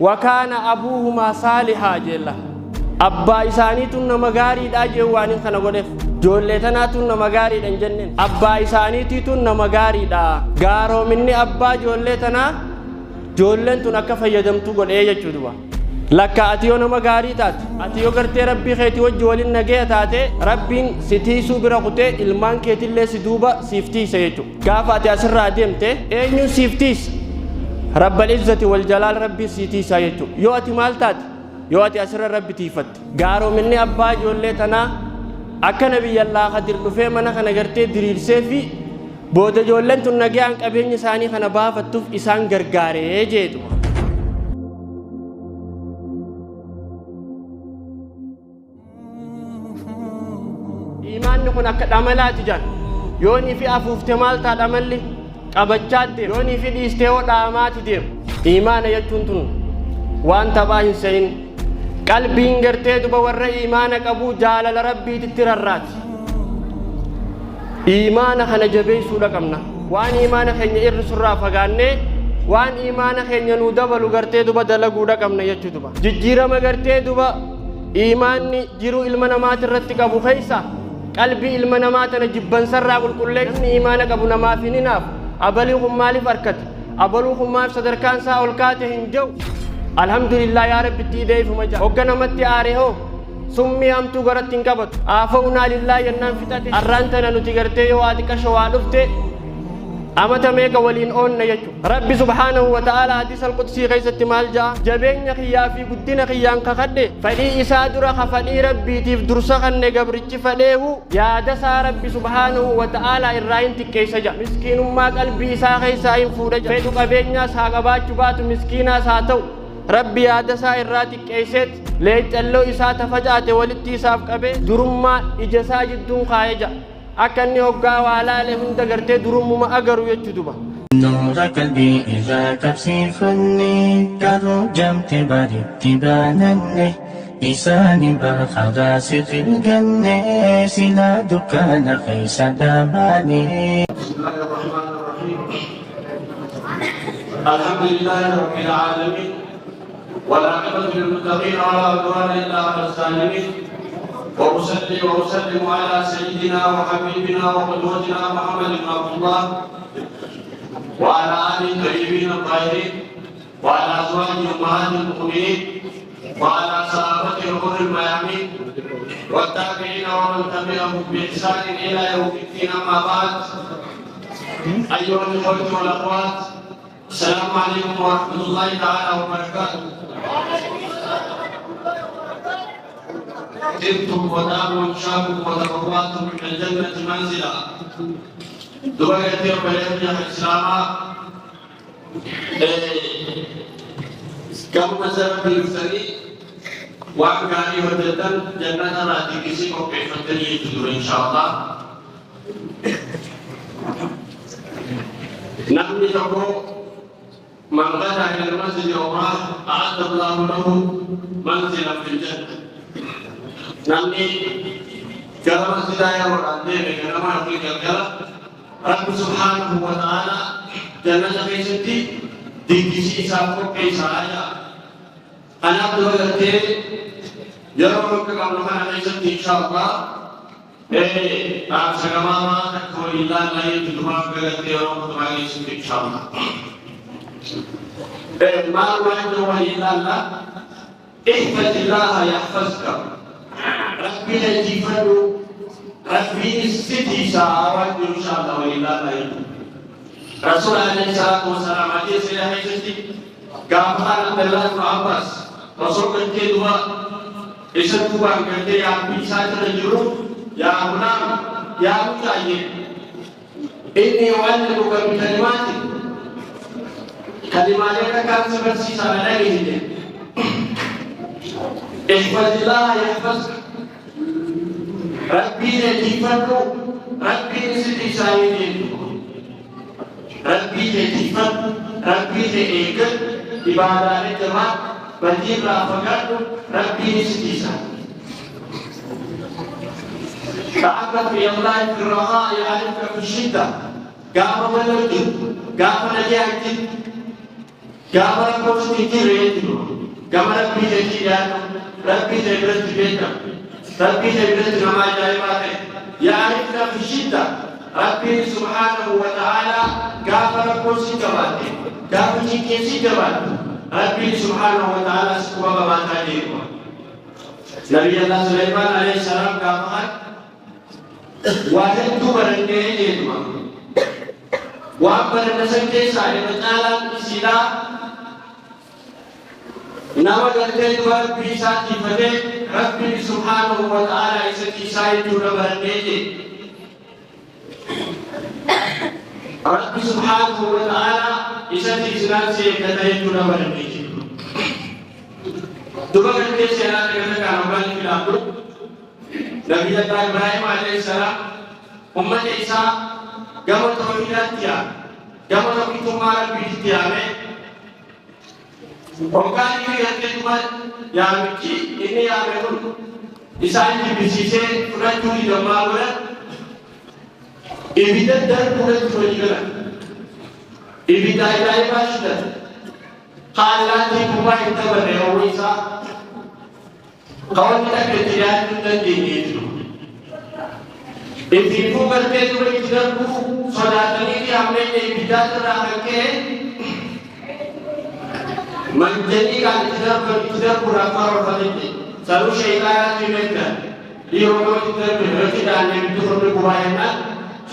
Wakaana abuuhumaa saalihaa jeella. Abbaa isaaniitu nama gaariidha jee waan hin kana godheef. Ijoollee tanaatu nama gaariidha hin jenneen. Abbaa isaaniitiitu nama gaariidha. Gaaroominni abbaa ijoollee tanaa ijoolleen tun akka fayyadamtu godhee jechuu duba. Lakka ati yoo nama gaarii taate, ati yoo gartee rabbii keetii wajji waliin nagaya taate, rabbiin si tiisuu bira kutee ilmaan keetillee si duuba siif tiisa jechuudha. Gaafa ati asirraa deemte eenyuun siif tiisa? Rabbal izzati wal jalaal rabbii si tiisaa jechuudha. Yoo ati maal taate? Yoo ati asirra rabbi tiifatte. Gaaroominni abbaa ijoollee tanaa akka nabiyyallaa Khadir dhufee mana kana gartee diriirsee fi booda ijoolleen tun nagayaan qabeenya isaanii kana baafattuuf isaan gargaaree jeetu. Imaanni kun akka dhamalaati jedhan. Yoonii fi afuufte maal ta'a dhamalli? Qabachaa deema. Yoonii fi dhiistee hoo dhaamaati deema. Imaana jechuun tun waan taphaa hin se'in. Qalbiin gartee duba warra imaana qabuu jaalala rabbiititti rarraati. Imaana kana jabeessuudha qabna. Waan imaana keenya irrisurraa fagaannee waan imaana keenya nuu dabalu gartee duba dalaguudha qabna jechuu duba. Jijjiirama gartee duba imaanni jiruu ilma namaati irratti qabu keessa qalbii ilma namaa tana jibbansarraa qulqullee namni imaana qabu namaaf hin hinaafu. Abalii kun maaliif arkate? Abaluu kun maaf sadarkaan isaa ol kaate hin jiru? Alhamdulillah yaa Rabbi itti ideefuma jaa. Hogga namatti aare hoo summii hamtuu garatti hin qabatu. Aafa'unaa lillaa jennaan fixate. Arraan tana nuti gartee yoo waa xiqqasho waa dhufte amata meeqa waliin oonna jechuudha. Rabbi subhaanahu wa ta'ala hadiisa al-qudsii keessatti maal ja'a? Jabeenya kiyyaa fi guddina kiyyaan kakadhe fedhii isaa dura ka fedhii rabbiitiif dursa kanne gabrichi fedheehu yaada isaa Rabbi subhaanahu wa ta'ala irraa hin xiqqeessa ja'a. Miskiinummaa qalbii isaa keessaa hin fuudha ja'a. Fedhu qabeenyaas haa qabaachuu baatu miskiinaas haa ta'u. Rabbi yaada isaa irraa xiqqeesseet leeccalloo isaa tafacaate walitti isaaf qabee durummaa ija isaa jidduun kaa'ee ja'a. Akka inni hoggaa waa laale hunda gartee durummuma agaru jechuu duba. نور قلبي إذا تبسيفني كرجمت برد بانني إساني برخدا في الجنة سلا دكان خيس داماني. بسم الله الرحمن الرحيم. الحمد لله رب العالمين والعاقبة للمتقين ولا عدوان إلا على الظالمين. وأصلي وأسلم على سيدنا وحبيبنا وقدوتنا محمد بن عبد الله وعلى آله الطيبين الطاهرين وعلى أزواجه أمهات المؤمنين وعلى صحابته الغر الميامين والتابعين ومن تبعهم بإحسان إلى يوم الدين. أما بعد، أيها الإخوة والأخوات، السلام عليكم ورحمة الله تعالى وبركاته. طبتم وطاب ممشاكم وتبوأتم من الجنة منزلا. دبا بلد الإسلام كم مسألة بالسري وعن كان وجدن جنة راتي كسي وكيف تدور إن شاء الله. نحن تقول من غدا إلى المسجد أو راح أعد الله له منزلا في الجنة. نحن كلام مسجد يا رب كلام يقول رب سبحانه وتعالى جنة كيستي ديكسي سافر كيسايا. أنا أقول يا رب كلام كيستي إن شاء الله. سكما تكون إلا لا يجدها بغير رب كيستي إن شاء الله. ما وعده إلا الله. احفظ الله يحفظك. ربي يجيفنو ربي الستي ساعات إن شاء الله وإلا لا يجد. رسول عليه الصلاة والسلام حديث إلى حديث قام عبد الله بن عباس رسول كنتي إسرتوا عن كنتي يا أبي ساتر الجروح يا غلام يا مجاهد إني أعلمك بكلمات كلمات كان سبب سيسا عليه. احفظ الله يحفظك. ربي يجيفنو ربي نسيتي سايدين ربي يجيفن ربي يجيفن عبادة لجماعة بديل رافقات ربي نسيتي سايدين. تعرف إلى الله في الرخاء يعرفك في الشدة. قام ولد قام نجاك Gaafa rakkoon sitti hin jirre jechuudha. Gama Rabbii keetii dhiyaadhu. Rabbii kee biratti beekama. Rabbii kee biratti nama ajaa'ibaa ta'e. Ya'rifka fi shidda. Rabbiin subhaanahu wa ta'aalaa gaafa rakkoon si jabaatte, gaafa cinqiin si jabaatte, Rabbiin subhaanahu wa ta'aalaa si quba qabaataa jechuudha. Nabiyyallah Suleymaan alayhi salaam gaafa kan waa hedduu barannee jechuudha. Waan baranne san keessaa irra caalaan isiidhaa nama gartee duba Rabbii isaa tiifatee Rabbiin subhaanahu wa ta'aalaa isa tiisaa jechuudha barannee jee. Rabbi subhaanahu wa ta'aalaa isa tiisnaan si eeggata jechuudha barannee jee. Duba gartee seenaa dagata kaan hoggaan ilaallu Nabiyyallah Ibraahim alayhi salaam ummata isaa gama tawhiidaatti yaame, gama tokkichummaa Rabbiitti yaame. Hoggaan inni gartee duba yaamichi inni yaame kun isaan jibbisiisee fudhachuu didan maal godhan? Ibidda darbuudhatti walii galan. Ibidda ajaa'ibaa shidan. Haallaattii gubbaa hin dabarre hawwi isaa. Ka wanni takka itti dhiyaachuu hin dandeenye jechuudha. Ifiifuu gartee dura itti darbuu sodaatanii fi hammeenya ibiddaatti irraa kan ka'e manjanii kan itti darban itti darbuudhaaf karoorfatan jedhe. Sanuu sheeyxaanaatti himetti dhiiroo gama itti darbe irratti dhaanne ibiddi kun gubaa jennaan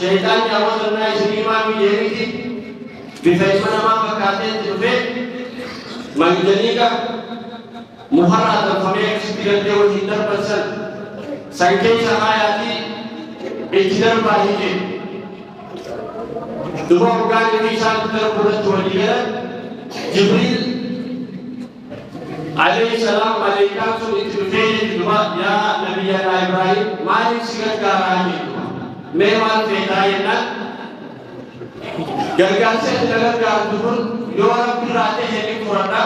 sheeyxaanni hawwaasannaa isinii maami jeemiti bifa ilma namaa fakkaatee itti dhufee manjaniiqa mukarraa tolfamee akkasitti gartee wajjin darban san keessa haayaatii itti darbaa hin jedhu. Duba hoggaan inni isaan itti darbu irratti walii galan Jibriil alayhi salaam maleekaan sun itti dhufee jechuudha duba yaa Nabiyyallah Ibraahim maaliif si gargaaraa jedhu mee maal feetaa jennaan gargaarsa itti na gargaartu kun yoo Rabbi irraa ta'e ni fudhadha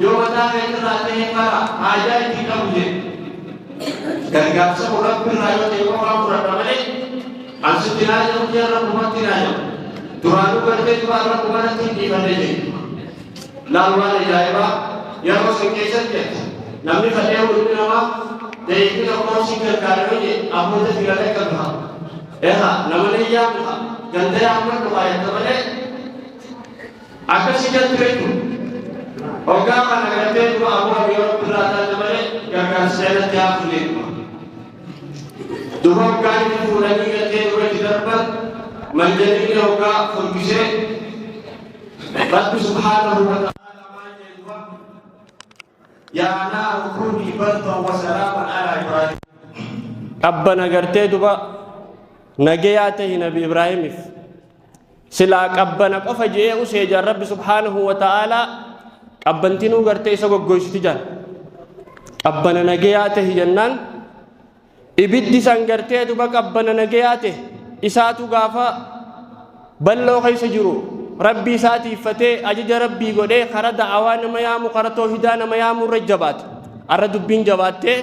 yoo mataa keetti irraa ta'e fara haajaa itti qabu jedhe. Gargaarsa kun Rabbi irraa yoo ta'e qofaan fudhadha malee an sitti naa jedhu kee Rabbumatti naa jedhu. Duraanuu gartee duraan Rabbumatti hin dhiifanne jedhe. Laal waan ajaa'ibaa yeroo san keessatti namni fadhee ilmi namaa daa'imni tokko si gargaara yoo jedhe abboota filatee qabdu. Ehaa nama ni yaamnu ganda yaammadhu haa jetta malee akkasii jettu jechuudha. Hoggaa kana gartee duba aboo yeroo birraa taate malee gargaarsa irratti hafu jechuudha. Duba hoggaa inni fuudhanii gartee dura itti darban manjaliin hoggaa furgisee Rabbi subhaanahu wa ta'ala maal jedhe duba yaa naaru kuunii bardan wa salaaman alaa Ibraahim. Qabbana gartee duba nagayaa tahi Nabi Ibraahimiif. Silaa qabbana qofa je'ee usee jaan Rabbi subhaanahu wa ta'aalaa qabbantinuu gartee isa goggoysiti jaan. Qabbana nagayaa tahi jennaan ibiddi san gartee duba qabbana nagayaa tahe isaatu gaafa balloo keessa jiru Rabbii isaa tiiffatee ajaja Rabbii godhee kara da'awaa nama yaamu kara toohidaa nama yaamu irra jabaate. Arra dubbiin jabaattee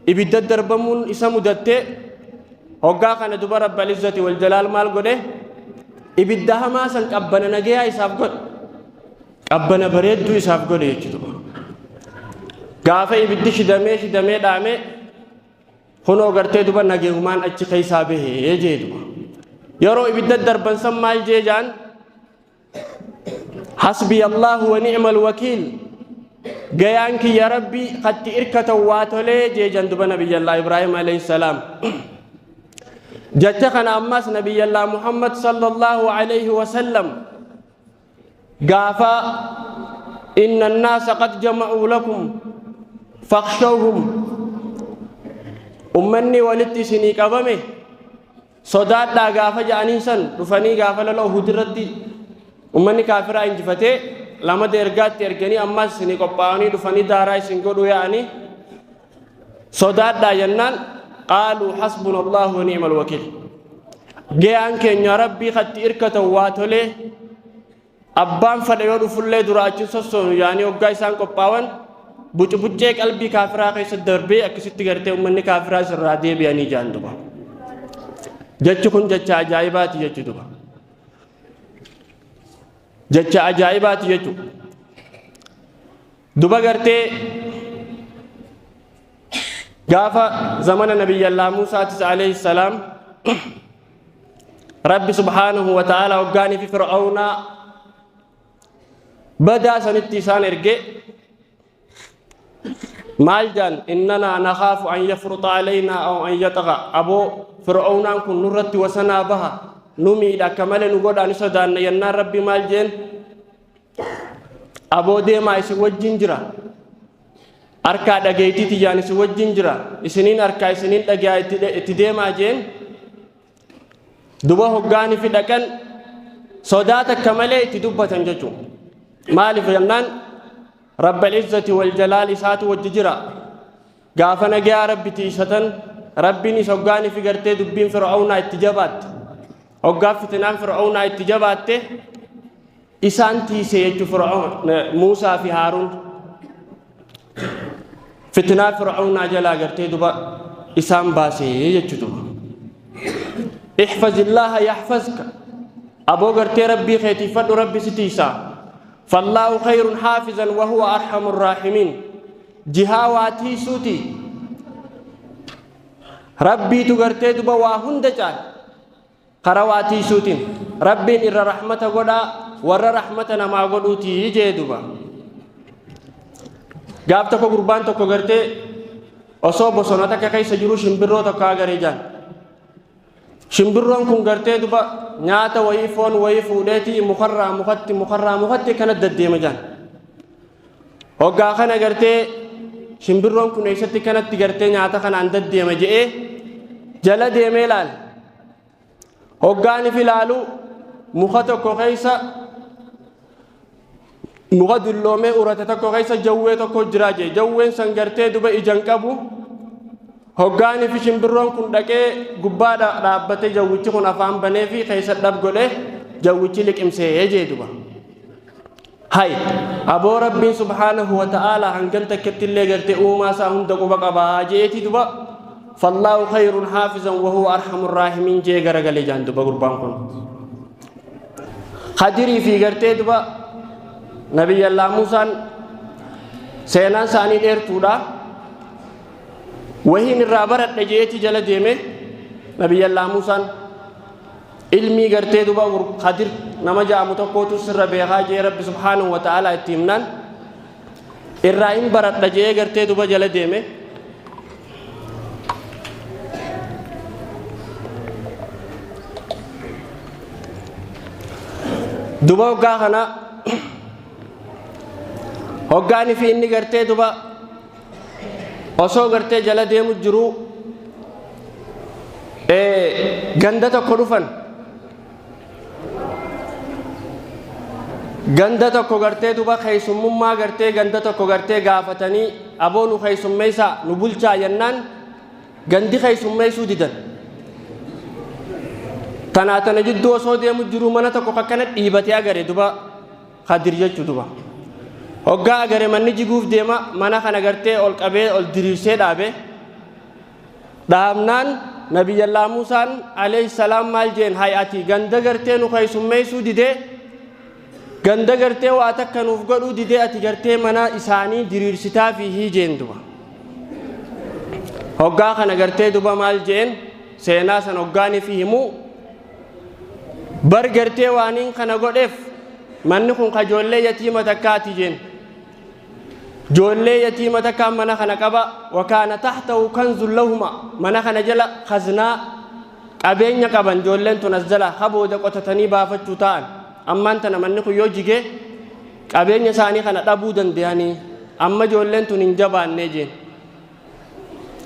ibidda darbamuun isa mudattee hoggaa kana duba Rabbal Izzati wal Jalaal maal godhe ibidda hamaa san qabbana nagayaa isaaf godhe. Qabbana bareedduu isaaf godhe jechuudha. Gaafa ibiddi shidamee shidamee dhaamee kunoo gartee duba nageehumaan achi keessaa bahee jee duba. Yeroo ibidda darban san maal jee jaan hasbi Allahu wa ni'mal wakiil gayaan kiyya Rabbi katti irkatan waa tolee jee jan duba Nabiyyallah Ibraahim alayhi salaam. Jecha kana ammas Nabiyyallah Muhammad sallallahu alayhi wa sallam gaafa inna annaasa qad jama'uu lakum fakhshawhum ummanni walitti isinii qabame sodaadhaa gaafa ja'aniin san dhufanii gaafa lola Uhud irratti ummanni kaafiraa injifatee lamada ergaatti erganii ammas isinii qophaa'anii dhufanii daaraa isin godhuu yaa'anii sodaadhaa jennaan qaaluu hasbuna Allahu wa ni'mal wakiil gayaan keenya Rabbii katti irkatan waa tolee abbaan fadha yoo dhufullee dura achi sossoonu yaanii hoggaa isaan qophaawan bucubuccee qalbii kaafiraa keessa darbee akkasitti gartee ummanni kaafiraa sirraa deebi'anii jaan duba. Jechi kun jecha ajaa'ibaati jechu duba. Jecha ajaa'ibaati jechu. Duba gartee gaafa zamana Nabiyyallaa Muusaatis alayhi salaam, Rabbi subhaanahu wa ta'ala hoggaanii fi Fir'aawnaa badaa sanitti isaan erge, maal jaan? Innanaa nakhaafu an yafruxa alaynaa aw an yaxaqa. Aboo, Fir'aawnaan kun nurratti wasanaa baha, nu miidha, akka malee nu godhaa, ni sodaanna yennaan, Rabbi maal jeen? Aboo, deemaa, isin wajjin jira, harkaa dhageeytii tiyyaan isin wajjin jira, isiniin harkaa isiniin dhagaa, itti deemaa jeen. Duba hoggaanii fi dhaqan sodaa takka malee itti dubbatan jechuudha. Maaliif jennaan, Rabbal Izzati wal Jalaal isaatu wajji jira. Gaafa nagayaa Rabbi tiisatan, Rabbiin isa hoggaanii fi gartee dubbiin Fir'aawnaa itti jabaatte. Hoggaa fitinaan Fir'aawnaa itti jabaatte, isaan tiise jechuu. Fir'aawn Muusaa fi Haaruun fitinaa Fir'aawnaa jalaa gartee duba isaan baasee jechuu duba. احفظ الله يحفظك. Aboo, gartee Rabbii keetiifadhu, Rabbi si tiisaa. فالله خير حافظا وهو أرحم الراحمين. Jihaa waa tiisuuti, Rabbiitu gartee duba waa hunda caal. Kara waa tiisuutiin Rabbiin irra rahmata godhaa warra rahmata namaa godhuutii jee. Duba gaaf tokko gurbaan tokko gartee osoo bosona takka keessa jiru shimbirroo tokko agaree jaan. Shimbirroon kun gartee duba nyaata wayii, foon wayii fuudheetii mukarraa mukatti, mukarraa mukatti kana deddeema jaan. Hoggaa kana gartee shimbirroon kun eessatti kanatti gartee nyaata kanaan deddeema je'ee jala deemee ilaale. Hoggaan if ilaalu, muka tokko keessa, muka dulloomee urate tokko keessa jawwee tokko jira jee. Jawween san gartee duba ijan qabu. Hoggaanii fi shimbirroon kun dhaqee gubbaa dhaabbatee, jawwichi kun afaan banee fi keessa dhab godhe, jawwichi liqimsee jee duba. Hay, aboo, Rabbiin subhaanahu wa ta'ala hangan takkatti illee gartee uumaa isaa hunda quba qabaa jeeti. Duba فالله خير حافظا وهو أرحم الراحمين jee garagalee jaan. Duba gurbaan kun Khadirii fi gartee duba Nabiyyallaa Muusaan seenaan isaanii dheertuudha. Wahiin irraa baradhe jeeti jala deeme. Nabiyyallaa Muusaan ilmii gartee duba Khadir nama ja'amu tokkootu sirra beekaa jee Rabbi subhaanahu wa ta'ala itti himnaan, irraa hin baradha jee gartee duba jala deeme. Duba hoggaa kana hoggaani fi inni gartee duba osoo gartee jala deemu jiru, ganda tokko dhufan. Ganda tokko gartee duba keessummummaa gartee ganda tokko gartee gaafatanii, aboo, nu keessummeessaa, nu bulchaa jennaan, gandi keessummeessuu didan. Tanaa tana jidduu osoo deemu jiru, mana tokko akkana dhiibatee agare duba Khadir jechuu. Duba hoggaa agare manni jiguuf deema, mana kana gartee ol qabee ol diriirsee dhaabe. Dhaabnaan Nabiyyallaa Muusaan alayhi salaam maal jeen? Hay, ati ganda gartee nu keessummeessuu didee, ganda gartee waa takka nuuf godhuu didee, ati gartee mana isaanii diriirsitaa fi hiijeen. Duba hoggaa kana gartee duba maal jeen? Seenaa san hoggaanii fi himuu bar gartee waaniin kana godheef, manni kun kajoollee yatiima takkaati jeen. Joollee yatiima takkaan mana kana qaba. وكان تحته كنز لهما. Mana kana jala khaznaa qabeenya qaban joolleen tun as jala habooda qotatanii baafachuu ta'an. Ammaan tana manni kun yoo jige, qabeenya isaanii kana dhabuu danda'anii, amma joolleen tun hin jabaannee jeen.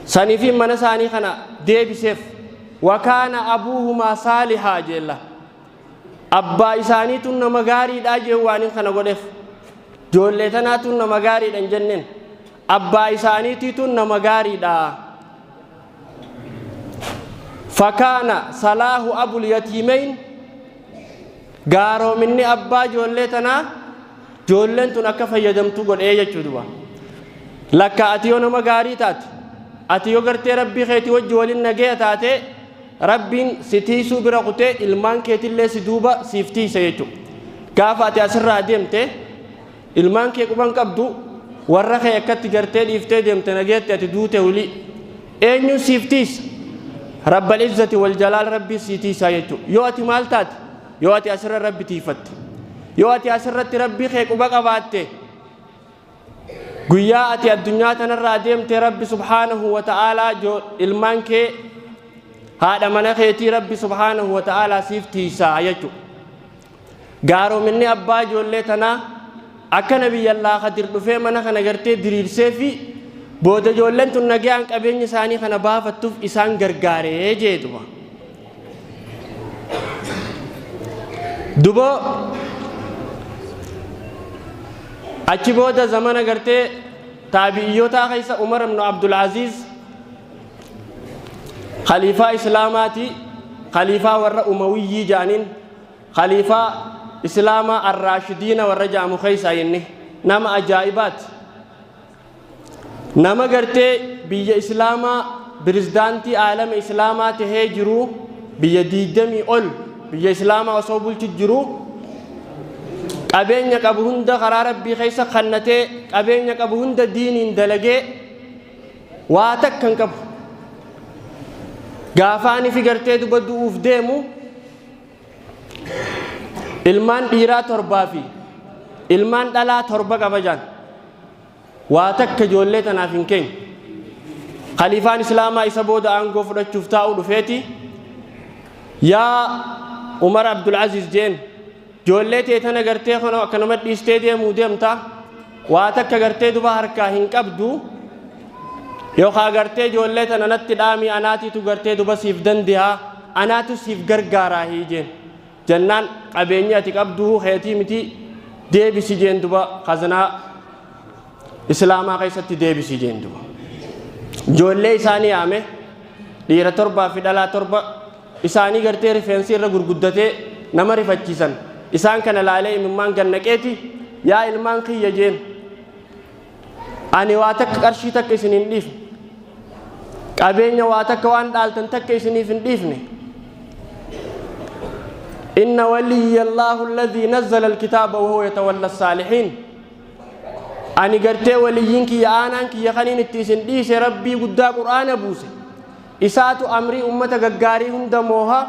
Saniifi mana isaanii kana deebiseef. وكان أبوهما صالحا jeella. Abbaa isaaniitun nama gaariidhaa jeen. Waanin kana godheef joollee tanaatun nama gaariidha hin jenneen, abbaa isaaniitiitun nama gaariidha. فكان صلاح أبو اليتيمين. Gaaroominni abbaa joollee tanaa joolleen tun akka fayyadamtu godhee jechuu. Duba lakka ati yoo nama gaarii taate, ati yoo gartee Rabbii keetii wajji waliin nageya taate, Rabbiin si tiisuu bira kutee ilmaan keetillee si duuba siif tiisa jechuudha. Gaafa ati asirraa deemte, ilmaan kee quban qabdu. Warra kee akkatti gartee dhiiftee deemte nageetti ati duute wuli eenyuun siif tiisa? Rabbal izzati wal jalaal Rabbii sii tiisaa jechuudha. Yoo ati maal taate? Yoo ati asirra Rabbi tiifatte, yoo ati asirratti Rabbii kee quba qabaatte, guyyaa ati addunyaa tanarraa deemte Rabbi subhaanahu wa ta'aalaa ilmaan kee, haadha mana keetii Rabbi subhaanahu wa ta'aalaa siif tiisaa jechuudha. Gaaroominni abbaa ijoollee tanaa akka Nabiyyallaa Khadir dhufee mana kana gartee diriirsee fi booda ijoolleen tun nagayaan qabeenya isaanii kana baafattuuf isaan gargaaree jee duba. Duba achi booda zamana gartee taabi'iyyotaa keessa Umar ibn Abdul Aziz khaliifaa Islaamaati, khaliifaa warra Umawiyyii jedhaniin, khaliifaa Islaamaa Arraashidiina warra jedhamu keessaa inni nama ajaa'ibaati. Nama gartee biyya Islaamaa pirezidaantii aalama Islaamaa tahee jiru, biyya 20 ol biyya Islaamaa osoo bulchu jiru, qabeenya qabu hunda karaa Rabbii keessa kannatee, qabeenya qabu hunda diiniin dalagee, waa takka hin qabu. Gaafaanii fi gartee duba du'uuf deemu ilmaan dhiiraa 7 fi ilmaan dhalaa 7 qaba jaan. Waa takka ijoollee tanaaf hin keenye. Khaliifaan Islaamaa isa booda aangoo fudhachuuf taa'uu dhufeeti, yaa Umar Abdul Aziz jeen, ijoollee tee tana gartee kana akkanuma dhiistee deemuu deemta, waa takka gartee duba harkaa hin qabdu, yookaan gartee ijoollee tana natti dhaamii, anaatiitu gartee duba siif dande'a, anaatu siif gargaaraa jeen. Jennaan qabeenyi ati qabdu keetii miti, deebisi jeen duba, khaznaa Islaamaa keessatti deebisi jeen duba. Ijoollee isaanii yaame, dhiira 7 fi dhalaa 7 isaanii gartee rifeensi irra gurguddatee nama rifachiisan. Isaan kana laalee imimmaan gannaqeeti, yaa ilmaan kiyya jeen, ani waa takka qarshii takka isin hin dhiifne, qabeenya waa takka waan dhaaltan takka isiniif hin dhiifne. Inna waliyya Allahu alladhii nazzala alkitaaba wa huwa yatawalla as-saalihiin. Ani gartee waliyyiin kiyya, aanaan kiyya kaniin itti isin dhiise Rabbii guddaa Qur'aana buuse. Isaatu amrii ummata gaggaarii hunda mooha.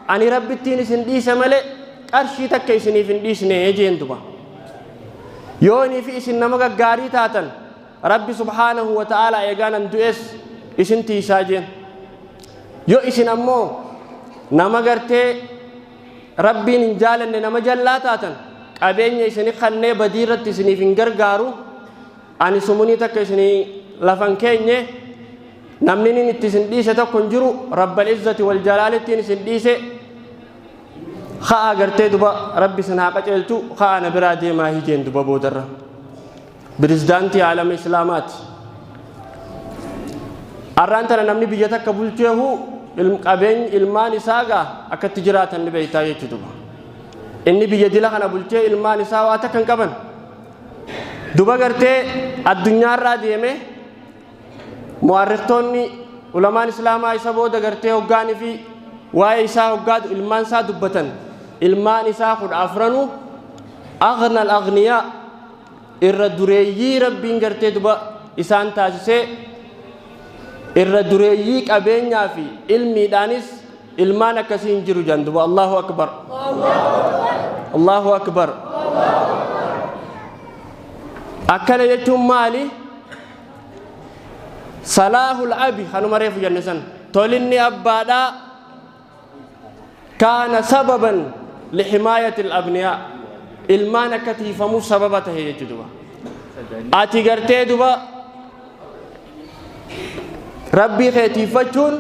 Ani Rabbittiin isin dhiise malee qarshii takka isiniif hin dhiisne jeen duba. Yoo inni fi isin nama gaggaarii taatan Rabbi subhaanahu wa ta'ala eegaan an du'es isin tiisaa jeen. Yoo isin ammoo nama gartee Rabbiin hin jaalanne, nama jallaa taatan, qabeenya isini kannee badii irratti isiniif hin gargaaru. Ani sumunii takka isinii lafan keenye, namni inni itti isin dhiise tokko hin jiru, Rabbal izzati wal jalaalittiin isin dhiise. Ka'a gartee duba Rabbi isin haa qaceelchu, ka'a na biraa deemaa hijeen duba. Boodarra pirezidaantii aalama Islaamaati. Arraan tana namni biyya takka bulcheehu qabeenyi ilmaan isaa gaa akkatti jiraatan ni beektaa jechuu duba. Inni biyya dila kana bulchee ilmaan isaa waa takka hin qaban. Duba gartee addunyaarraa deeme mu'arriktoonni ulamaan Islaamaa isa booda gartee hoggaanii fi waa'ee isaa hoggaa ilmaan isaa dubbatan, ilmaan isaa 14nuu aghna al-aghniyaa, irra dureeyyii Rabbiin gartee duba isaan taasisee, irra dureeyyii qabeenyaa fi ilmiidhaanis ilmaan akkasii hin jiru jan duba. Allahu akbar, Allahu akbar! Akkana jechuun maali? Salaahul abi kanuma reefu jenne san, tolinni abbaadhaa kaana sababan lihimaayati al-abniyaa, ilmaan akka tiifamuuf sababa tahe jechuu duba. Ati gartee duba Rabbii kee tiifachuun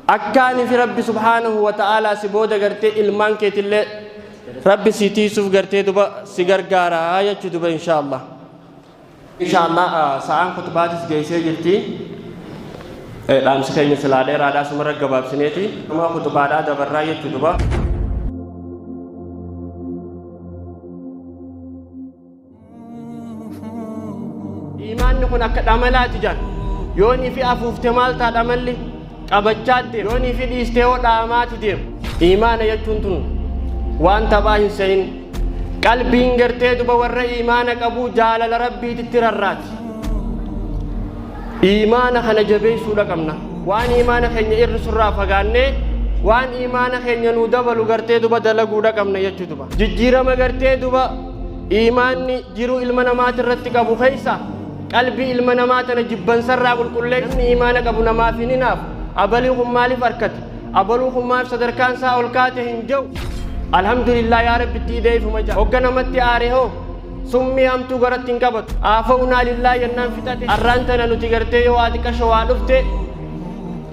akkaani fi Rabbi subhaanahu wa ta'aalaa si booda gartee ilmaan keetillee Rabbi si tiisuuf gartee duba si gargaara jechuu duba, insha Allah. Insha Allah sa'aan khutbaatis geessee jirti. Dhaamsi keenya silaa dheeraadhaa, sumarra gabaabsineeti. Nama khutbaadhaa dabarraa jechuu duba. Imaanni kun akka dhamalaati jedhan. Yoonii fi afuufte maal ta'a? Dhamalli qabachaa deema. Yoonii fi dhiistee hoo dhaamaati deema. Imaana jechuun tun waan taphaa hin se'in. Qalbiin gartee duba warra iimaana qabu jaalala rabbiititti rarraati. Iimaana kana jabeessuudha qabna. Waan iimaana keenya irrisurraa fagaannee waan iimaana keenya nuu dabalu gartee duba dalaguudha qabna jechuu duba. Jijjiirama gartee duba iimaanni jiruu ilma namaati irratti qabu keessa qalbii ilma namaa tana jibbansarraa qulqullee namni iimaana qabu namaaf hin hinaafu. Abalii kun maaliif harkate? Abaluu kun maaliif sadarkaan isaa ol kaate hin jiru? Alhamdulillah yaa Rabbi itti ideefuma jira. Hogga namatti aare hoo summii hamtuu garatti hin qabatu. Aafa'unaa lillaa jennaan fixate. Arraan tana nuti gartee yoo ati qasho waa dhufte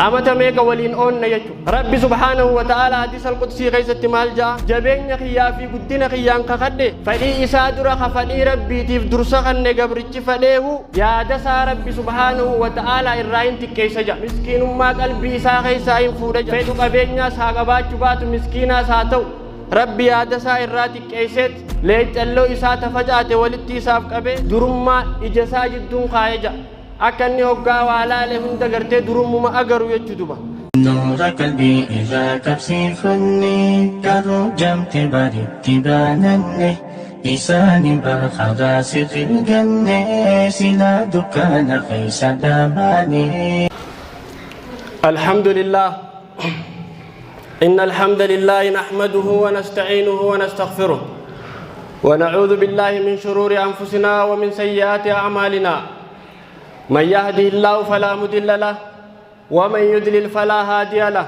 amata meeqa waliin oonna jechuudha. Rabbi subhaanahu wa ta'ala hadiisa al-qudsii keessatti maal ja'a? Jabeenya kiyyaa fi guddina kiyyaan kakadhe fedhii isaa dura ka fedhii rabbiitiif dursa kanne gabrichi fedheehu yaada isaa Rabbi subhaanahu wa ta'ala irraa hin xiqqeessa ja'a. Miskiinummaa qalbii isaa keessaa hin fuudha ja'a. Fedhu qabeenyaas haa qabaachuu baatu miskiinaas haa ta'u. Rabbi yaada isaa irraa xiqqeesseet leecalloo isaa tafacaate walitti isaaf qabee durummaa ija isaa jidduun kaa'ee ja'a. Akka inni hoggaa waa laale hunda gartee durummuma agaru jechuu duba. نور قلبي إذا تبسيفني كرجمت برد بانني إساني برخدا سر الجنة سلا دكان خيس داماني. الحمد لله إن الحمد لله نحمده ونستعينه ونستغفره ونعوذ بالله من شرور أنفسنا ومن سيئات أعمالنا. من يهده الله فلا مضل له ومن يضلل فلا هادي له.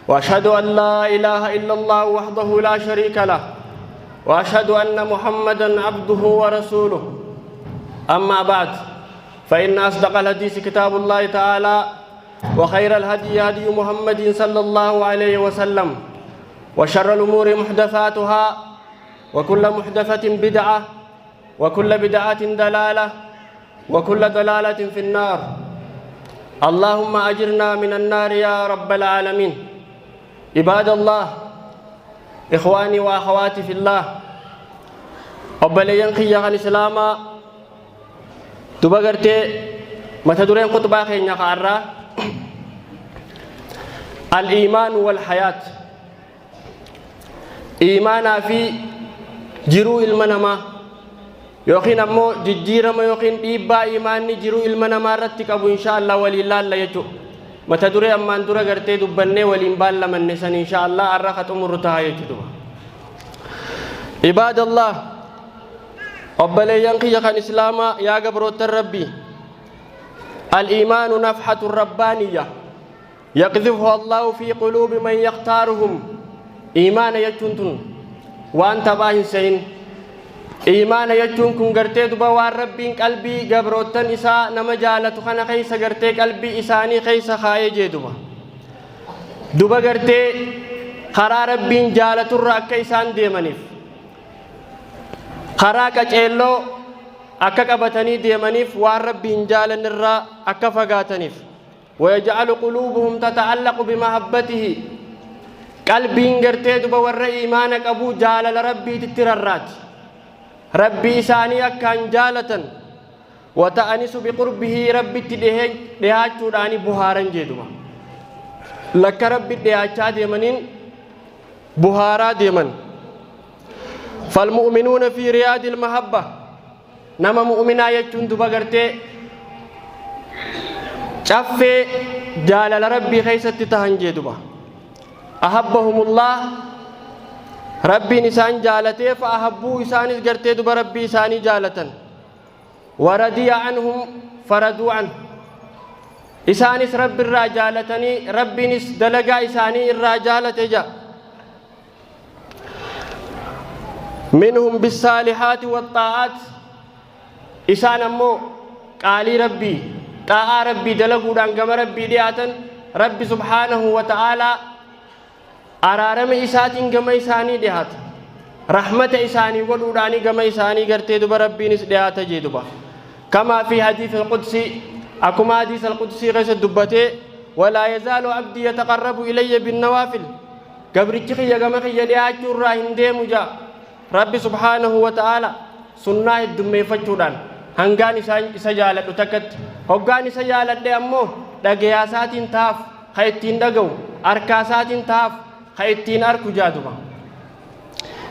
وأشهد أن لا إله إلا الله وحده لا شريك له وأشهد أن محمدا عبده ورسوله. أما بعد فإن أصدق الحديث كتاب الله تعالى وخير الهدي هدي محمد صلى الله عليه وسلم وشر الأمور محدثاتها وكل محدثة بدعة وكل بدعة دلالة وكل دلالة في النار. اللهم أجرنا من النار يا رب العالمين. عباد الله، إخواني وأخواتي في الله، أبليين خيّا الإسلام تبغرتي متدرين خطبة خيّا قارة الإيمان والحياة. إيمانا في جرو المنما يوخين أمو ججيرما يوخين إيبا إيماني جرو المنما رتك أبو إن شاء الله ولي الله لا يجو متدري أمان درا غرتي دبني ولين بالا من نسان إن شاء الله أرخت أمور تها يجدو. عباد الله، أبلي ينقي خان إسلاما يا قبروت الربي. الإيمان نفحة الربانية يقذفها الله في قلوب من يختارهم. إيمان يجنتن وأنت باهن سين. إيمان يجون كن غرتي دبا وان ربين قلبي غبروتن إسا نما جالتو خنا خيس غرتي قلبي إساني خيس خاية جي دبا دبا غرتي خرا ربين جالتو راكا إسان ديمانيف خرا كچيلو أكا قبتني ديمانيف وان ربين جالن الرا أكا فغاتنيف. ويجعل قلوبهم تتعلق بمحبته. قلبين غرتي دبا ور إيمانك أبو جالل ربي تتررات ربي إساني أكان جالة وتأنس بقربه ربي تدهاتشو داني بهارا جدوا لك ربي تدهاتشا ديمنين بهارا ديمن. فالمؤمنون في رياض المحبة. نما مؤمنا يجون دبا غرتي شافي جالل ربي خيست تهن جدوا أحبهم الله ربي نسان جالته فأحبوا إساني غرتي دبا ربي إساني جالة وردي عنهم فردوا عنه. إسانيس رب الرجالتني ربي نس دلقا إساني الرجالة جا منهم بالصالحات والطاعات. إسان أمو قالي ربي طاعة ربي دلقوا دانقم ربي دياتا ربي سبحانه وتعالى أرارم إساتين كما إساني دهات رحمة إساني ودوداني كما إساني قرتي دبا ربي نس دهات جيدبا. كما في حديث القدسي أكما حديث القدسي غيس الدبتي ولا يزال عبدي يتقرب إلي بالنوافل. قبرتي يا جماعة يا راهن ديمجا ربي سبحانه وتعالى سنة الدمي فتشودان هنغاني سجالة تكت هنغاني سجالة ديامو دقياسات تاف خيتين دقو أركاسات تاف خيتين أركو جادوما.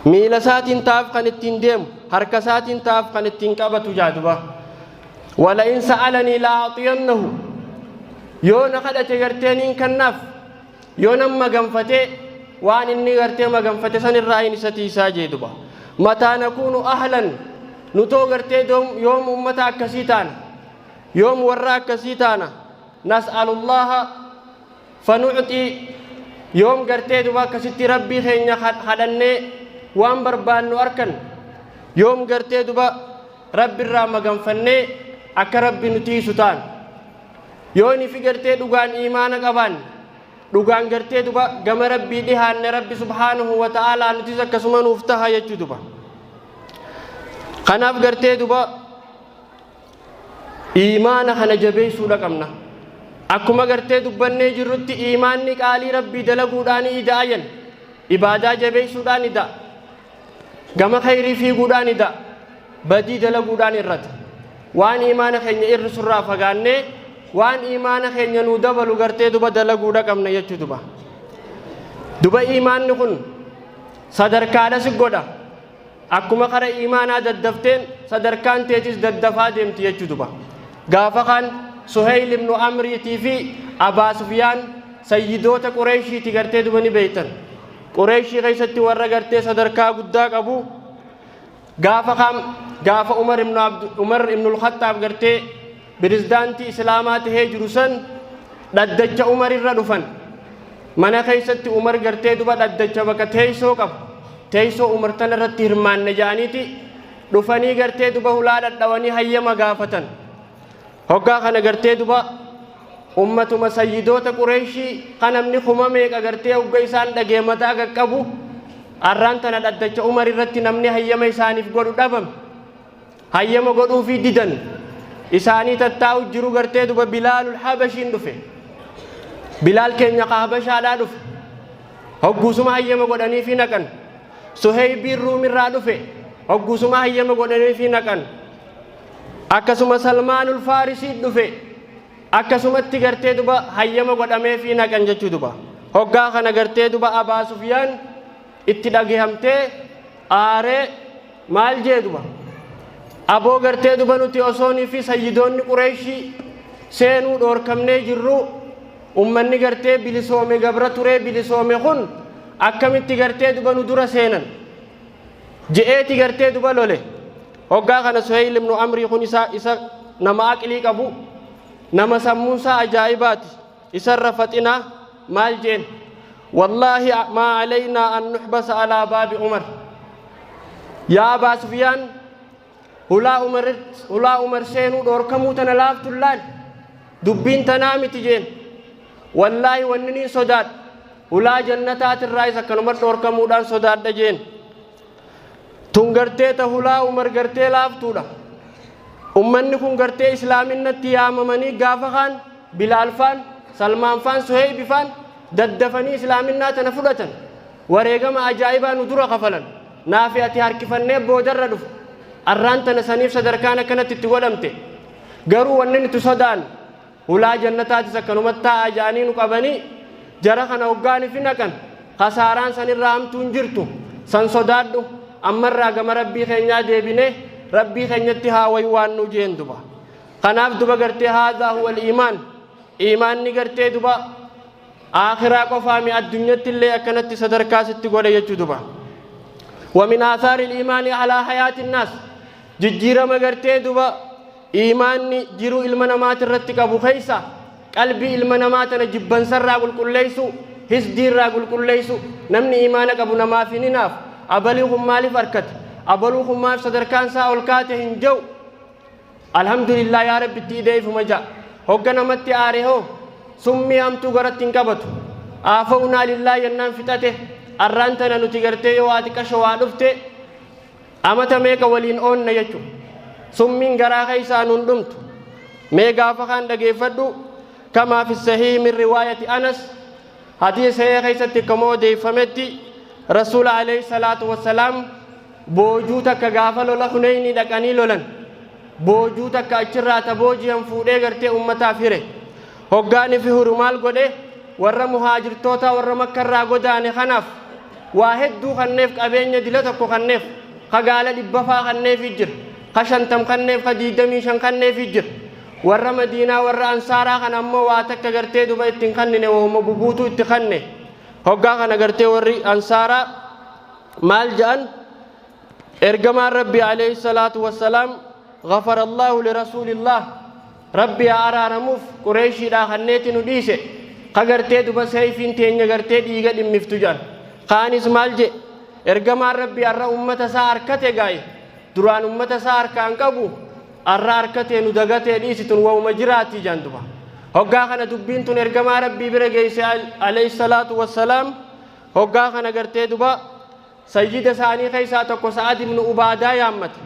Miila isaatiin taaf kan ittiin deemu, harka isaatiin taaf kan ittiin qabatu jaaduba. Wala in sa'alanii la a'xiyannahu, yoo na kadhate gartee niin kannaaf, yoo nan maganfatee waan inni gartee maganfate san irraa hin isa tiisaa jee duba. Mataa nakuunu ahlan, nutoo gartee yoom ummata akkasii taana, yoom warra akkasii taana? Nas'alullaha fanucxii, yoom gartee duba akkasitti Rabbii keenya kadhannee waan barbaannu arkan? Yoom gartee duba Rabbi irraa maganfannee akka Rabbi nu tiisu taan? Yooni fi gartee dhugaan iimaana qabaanne, dhugaan gartee duba gama Rabbii dhihaanne, Rabbi subhaanahu wa ta'aalaa nutis akkasuma nuuf taha jechuu duba. Kanaaf gartee duba iimaana kana jabeessuudha qabna. Akkuma gartee dubbannee jirrutti, iimaanni qaalii Rabbii dalaguudhaan ida'a jen, ibaadaa jabeessuudhaan ida'a, gama khayrii fiiguudhaan ida'a, badii dalaguudhaan irrata. Waan iimaana keenya irrisurraa fagaannee waan iimaana keenya nuu dabalu gartee duba dalaguudha qabna jechuu duba. Duba iimaanni kun sadarkaadha si godha. Akkuma kara iimaanaa daddafteen sadarkaan teetis daddafaa deemti jechuu duba. Gaafa kaan Suheyl ibnu Amriitii fi Abaa Sufyaan sayyidoota Qureeshiiti, gartee duba ni beeytan. Qureeshii keessatti warra gartee sadarkaa guddaa qabu. Gaafa kaan gaafa Umar ibnu Umar ibnu Khattaab gartee pirezidaantii Islaamaa tahee jiru san dhaddacha Umar irra dhufan. Mana keessatti Umar gartee duba dhaddacha bakka teessoo qabu. Teessoo Umar tana irratti hirmaanne jedhaniiti dhufanii gartee duba hulaa dhadhawanii hayyama gaafatan. Hoggaa kana gartee duba ummatuma sayyidoota Qureeshii kan namni kuma meeqa gartee hogga isaan dhagee mataa qaqqabu, arraan tana dhaddacha Umar irratti namni hayyama isaaniif godhu dhabame. Hayyama godhuufii didan. Isaanii tattaa'u jiru gartee duba Bilaalul Habashiin dhufe. Bilaal keenya ka Habashaadhaa dhufe. Hogguusuma hayyama godhaniifii naqan. Suheybiin Ruumirraa dhufe. Hogguusuma hayyama godhaniifii naqan. Akkasuma Salmaanul Faarisii dhufe. Akkasumatti gartee duba hayyama godhameefii naqan jechuu duba. Hoggaa kana gartee duba Abaa Sufyaan itti dhagahamtee aaree maal jee duba? Aboo, gartee duba nuti osoonii fi sayyidoonni Qureeshii seenuu dhoorkamnee jirru, ummanni gartee bilisoome, gabra turee bilisoome kun akkamitti gartee duba nu dura seenan je'eeti gartee duba lole. Hoggaa kana Suheyl ibnu Amrii kun isa nama aqlii qabu, nama sammuunsaa ajaa'ibaati, isarra faxinaa. Maal jeen? Wallaahi maa alaynaa an nuhbasa alaa baabi Umar. Yaa Abaa Sufyaan, hulaa Umar seenuu dhoorkamuu tana laaftun laal, dubbiin tanaa miti jeen. Wallaahi wanni niin sodaadha hulaa jannataatirraa isa akkanuma dhoorkamuudhaan sodaadha jeen. Tun gartee ta hulaa Umar gartee laaftuudha. Ummanni kun gartee islaaminatti yaamamanii gaafa kaan Bilaalfaan, Salmaanfaan, Suheybifaan daddafanii islaaminaa tana fudhatan, wareegama ajaa'ibaa nu dura kafalan. Naafi ati harkifannee boodarra dhufu. Arraan tana saniif sadarkaan akkanatti itti godhamte. Garuu wanni nuti sodaan hulaa jannataatis akkanumatti taa'aa ja'anii nu qabanii jara kana hoggaanii fi naqan, kasaaraan sanirraa hamtuun jirtu. San sodaadhu, ammarraa gama Rabbii keenyaa deebinee Rabbii keenyatti haa waywaannu jeen duba. Kanaaf duba gartee haadhaa huwa iimaan. Iimaanni gartee duba aakhiraa qofaami, addunyatti illee akkanatti sadarkaa sitti godhe jechuu duba. ومن آثار الإيمان على حياة الناس، jijjiirama gartee duba iimaanni jiruu ilma namaati irratti qabu keessa qalbii ilma namaa tana jibbansarraa qulqulleessu, hisdiirraa qulqulleessu. Namni iimaana qabu namaaf hin hinaaf. Abalii kun maaliif arkate, abaluu kun maaliif sadarkaan isaa ol kaate hin jedhu. Alhamdulillah, yaa Rabbi itti ideefuma ja'a. Hogga namatti aare hoo summii hamtuu garatti hin qabatu. Aafawnaa lillaa jennaan fixate. Arraan tana nuti gartee yoo waa xiqqasho waa dhufte amata meeqa waliin oonna jechu. Summiin garaa keessaa nun dhumtu. Mee gaafa kaan dhageeffadhu. كما في الصحيح من رواية أنس، hadiisa sahih keessatti akkuma odeeffametti, Rasuula عليه الصلاة والسلام boojuu takka gaafa lola Huneyni dhaqanii lolan, boojuu takka achirraa ta booji'an fuudhee gartee ummataaf hire. Hoggaani fi huru maal godhe? Warra muhaajirtoota, warra Makkarraa godaane kanaaf Waa hedduu kanneef, qabeenya dila tokko kanneef, ka gaala 100 faa kanneefi jira, ka 50 kanneef, ka 25 kanneefi jira. Warra Madiinaa, warra Ansaaraa kana ammoo waa takka gartee duba ittiin kannine, wahuma bubuutuu itti kanne. Hoggaa kana gartee warri Ansaaraa maal ja'an? Ergamaan Rabbi alayhi salaatu wassalaam, ghafarallahu lirasuulillah, Rabbi haa araaramuuf, Qureeshiidhaa kanneeti nu dhiise, ka gartee duba seeyfiin teenya gartee dhiiga dhimmiftu jedhan. Kaanis maal je? Ergamaan Rabbi har'a ummata isaa harkate gaaye, duraan ummata isaa harkaan qabu, har'a harkatee nu dagatee dhiisi, tun wahuma jiraatii jedhan duba. Hoggaa kana dubbiin tun ergamaa Rabbii bira geeyse alayhi salaatu wassalaam. Hoggaa kana gartee duba sayyida isaanii keessaa tokko Sa'ad ibnu Ubaadaa yaammate.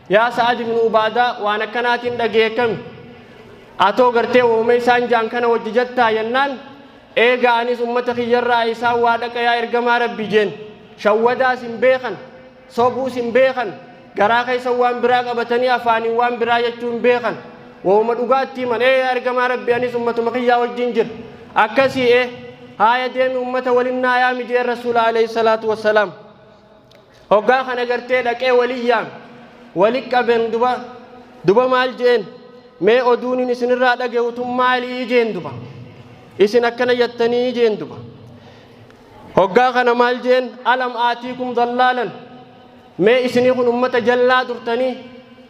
Yaa Sa'ad ibnu Ubaadaa, waan akkanaatiin dhageekami, atoo gartee wahuma isaan jaan kana wajji jettaa jennaan, eega anis ummata kiyyarraa isaan waa dhaqa yaa ergamaa Rabbi jeen. Shawwadaas hin beekan, sobuus hin beekan, garaa keessa waan biraa qabatanii afaaniin waan biraa jechuu hin beekan. Wahuma dhugaatti himan. Ee yaa ergamaa Rabbi, anis ummatuma kiyyaa wajjin jira. Akkasii? Ee, haaya, deemi ummata walin naa yaami jeen Rasuula alayhi salaatu wassalaam. Hoggaa kana gartee dhaqee walin yaame, wali qaben duba. Duba maal jeen? Mee oduunin isinirraa dhaga'u tun maalii jeen duba. Isin akkana jettanii jeen duba. Hoggaa kana maal jeen? Alam aatiikum dallaalan, mee isinii kun ummata jallaa turtanii,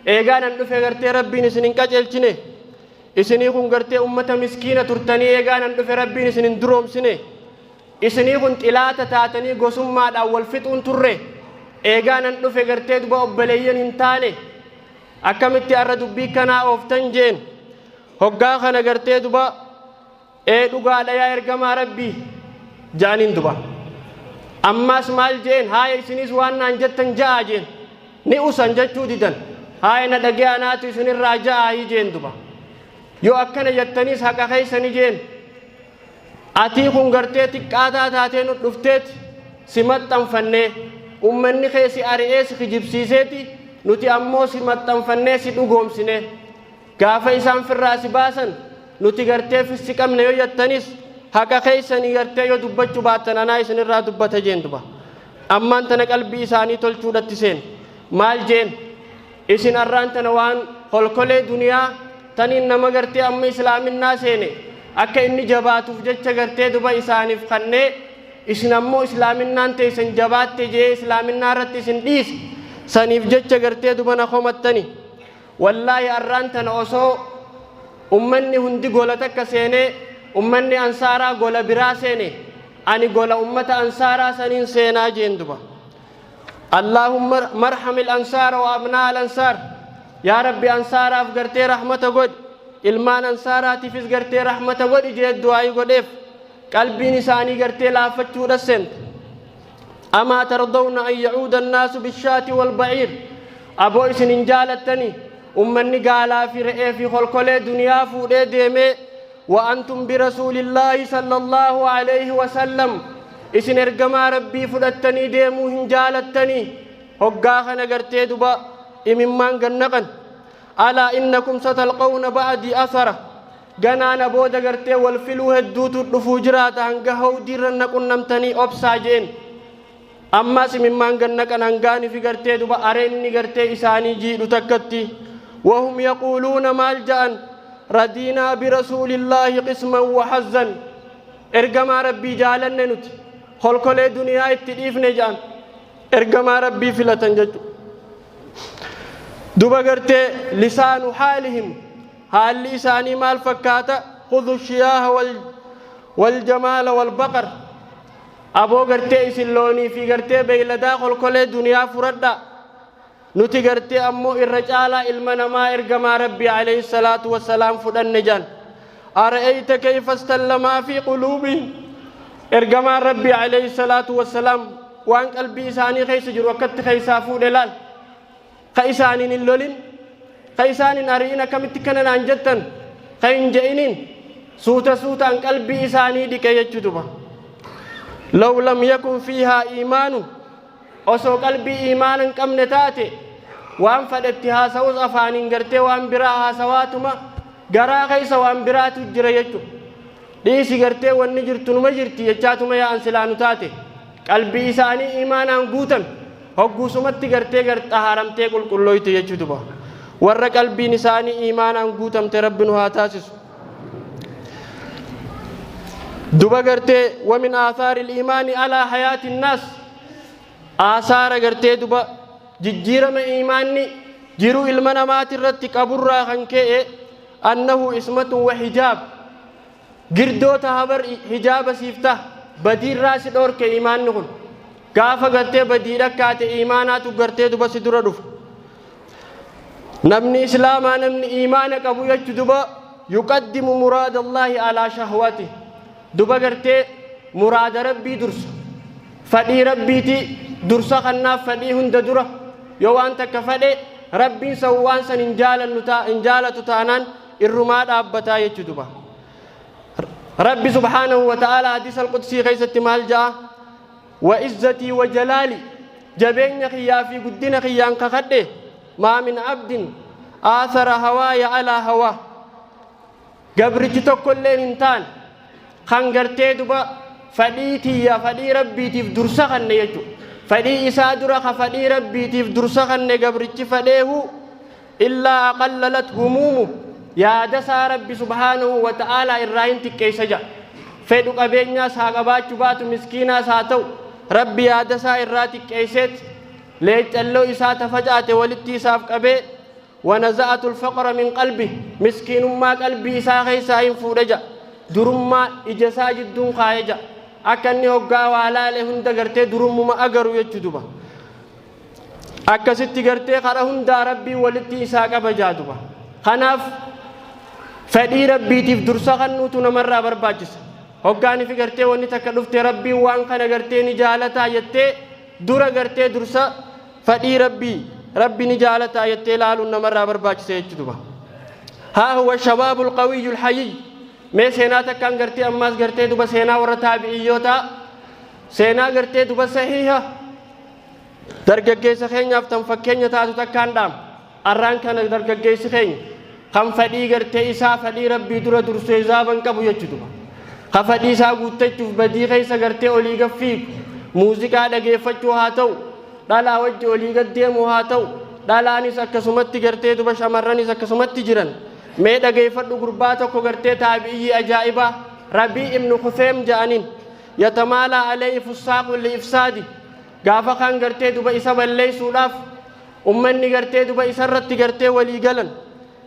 eegaa nan dhufe gartee Rabbiin isin hin qaceelchine. Isinii kun gartee ummata miskiina turtanii, eegaa nan dhufe Rabbiin isin hin duroomsine. Isinii kun xilaata taatanii gosummaadhaan wal fixuun turre, eegaa nan dhufe gartee duba obboleeyyan hin taane. Akkamitti har'a dubbii kanaa ooftan jeen. Hoggaa kana gartee duba, ee dhugaadha yaa ergamaa Rabbii ja'aniin duba. Ammaas maal jeen? Haaya, isinis waan naan jettan ja'aa jeen. Ni usan, jechuu didan. Haaya, na dhagee, anaatu isinirraa ja'aa jeen duba. Yoo akkana jettaniis haqa keeysani jeen. Atii kun gartee xiqqaataa taatee nu dhufteeti si maxxanfannee, ummanni kee si ari'ee si kijibsiiseeti, nuti ammoo si maxxanfannee si dhugoomsine. Gaafa isaan firraa si baasan nuti gartee fissi qabne yoo jettanis haqa keeysanii, gartee yoo dubbachuu baattan anaa isinirraa dubbata jeen duba. Ammaan tana qalbii isaanii tolchuudhatti seen. Maal jeen? Isin arraan tana waan kolkolee duniyaa taniin nama gartee amma islaaminaa seene akka inni jabaatuuf jecha gartee duba isaaniif kannee, isin ammoo islaaminaan teessan jabaatte jee islaaminaa irratti isin dhiise, saniif jecha gartee duba na komattani. Wallaahi, arraan tana osoo ummanni hundi gola takka seenee, ummanni Ansaaraa gola biraa seene, ani gola ummata Ansaaraa saniin seenaa jeen duba. Allahumma marhamil ansaara wa abnaa al ansaar, yaa Rabbi, Ansaaraaf gartee rahmata godhi, ilmaan Ansaaraatiifis gartee rahmata godhi jee du'aayii godheef. Qalbiin isaanii gartee laaffachuudha seente. Amaa tardawna an yacuuda annaasu bishaati walbaciir, aboo isin hin jaalattanii ummanni gaalaa fi re'ee fi kolkolee duniyaa fuudhee deemee, wa antum birasuulillaahi sallallahu alayhi wasallam, isin ergamaa Rabbii fudhattanii deemuu hin jaalattanii? Hoggaa kana gartee duba imimmaan gannaqan. Alaa innakum satalqawna ba'dii asara, ganaana booda gartee wal filuu hedduutu dhufuu jiraata, hanga hawdiirra na qunnamtanii obsaa jeen. Ammaas imimmaan gannaqan hangaani fi gartee duba areenni gartee isaanii jiidhu takkatti. Wahum yaquuluuna, maal ja'an? Radiinaa birasuulillaahi qisman wa hazzan, ergamaa Rabbii jaalanne, nuti kolkolee duniyaa itti dhiifne ja'an, ergamaa Rabbii filatan jechu duba. Gartee lisaanu haalihim, haalli isaanii maal fakkaata? Khudhu shiyaaha waljamaala walbaqar, aboo gartee isin loonii fi gartee beeyladaa kolkolee duniyaa furadha, nuti gartee ammoo irra caalaa ilma namaa ergamaa Rabbii alayhi salaatu wassalaam fudhanne jaan. Ara'ayta kayfa istallamaa fi quluubihim, ergamaan Rabbii alayhi salaatu wassalaam waan qalbii isaanii keessa jiru akkatti keessaa fuudhe laal. Ka isaaniin hin lolin, ka isaan hin ari'in, akkamitti kana naan jettan ka hin je'iniin, suuta suutaan qalbii isaanii dhiqe jechuu duba. Law lam yakun fiihaa iimaanu, osoo qalbii iimaana hin qabne taate, waan fadhetti haasa'us afaaniin gartee waan biraa haasawaatuma garaa keessa waan biraatu jira jechu. Dhiisi, gartee wanni jirtu numa jirti jechaatuma yaa'an silaa nu taate. Qalbii isaanii iimaanaan guutame hogguusumatti gartee xahaaramtee qulqullooyte jechuu duba. Warra qalbiin isaanii iimaanaan guutamte Rabbi nu haa taasisu. Duba gartee ومن آثار الإيمان على حياة الناس, aasaara gartee duba jijjiirama iimaanni jiruu ilma namaati irratti qaburraa kan ka'e, أنه عصمة وحجاب, girdoo taha bar, hijaaba siif taha, badiirraa si dhoorke. Iimaanni kun gaafa gartee badii dhakkaate iimaanaatu gartee duba si dura dhufa. Namni islaamaa, namni iimaana qabu jechu duba, يقدم مراد الله على شهوته, duba gartee muraada Rabbii dursa, fadhii Rabbiiti dursa kannaaf. Fadhii hunda dura yoo waan takka fadhe, Rabbiin san waan san hin jaalannu hin jaalatu taanaan irrumaa dhaabbataa jechuu duba. Rabbi سبحانه وتعالى حديث القدسي keessatti maal ja'a? وعزتي وجلالي, jabeenya kiyyaa fi guddina kiyyaan kakadhe, ما من عبد آثر هواي على هواه, gabrichi tokkolleen hin taane kan gartee duba fadhii tiyya fadhii Rabbiitiif dursa kanne jechu, fadhii isaa dura ka fadhii Rabbiitiif dursa kanne gabrichi fadheehu, إلا أقللت همومه, yaada isaa Rabbi سبحانه وتعالى irraa hin xiqqeessa ja'a. Fedhu qabeenyaas haa qabaachuu baatu, miskiinaas haa ta'u, Rabbi yaada isaa irraa xiqqeesseet leeccalloo isaa tafacaate walitti isaaf qabee, ونزعت الفقر من قلبه, miskiinummaa qalbii isaa keessaa hin fuudhe ja'a. Durummaa ija isaa jidduun kaayee ja'a, akka inni hoggaa waa laale hunda gartee durummuma agaru jechuu duba. Akkasitti gartee kara hundaa Rabbii walitti isaa qaba jaa duba. Kanaaf fedhii Rabbiitiif dursa kennuutu namarraa barbaachisa. Hoggaanii fi gartee wanni takka dhufte, Rabbiin waan kana gartee ni jaalataa jettee dura gartee dursa fedhii Rabbii, Rabbi ni jaalataa jettee laaluun namarraa barbaachisa jechuudha. ها هو الشباب القوي الحيي. Mee seenaa takkaan gartee ammaas gartee duba seenaa warra taabi'iyyoota, seenaa gartee duba sahiha dargaggeessa keenyaaf tan fakkeenya taatu takkaan dhaam. Arraan kana dargaggeessi keenya kan fedhii gartee isaa fedhii Rabbii dura dursee zaaban qabu jechuudha. Ka fedhii isaa guuttachuuf badii keessa gartee olii gad fiigu, muuziqaa dhageeffachuu haa ta'u, dhalaa wajji olii gad deemuu haa ta'u, dhalaanis akkasumatti gartee duba shamarranis akkasumatti jiran. Mee dhageeffadhu, gurbaa tokko gartee taabi'iyyii ajaa'ibaa Rabii ibnu Khuseem ja'aniin. يتمالأ عليه فساق لإفساده, gaafa kan gartee duba isa balleessuudhaaf ummanni gartee duba isarratti gartee walii galan,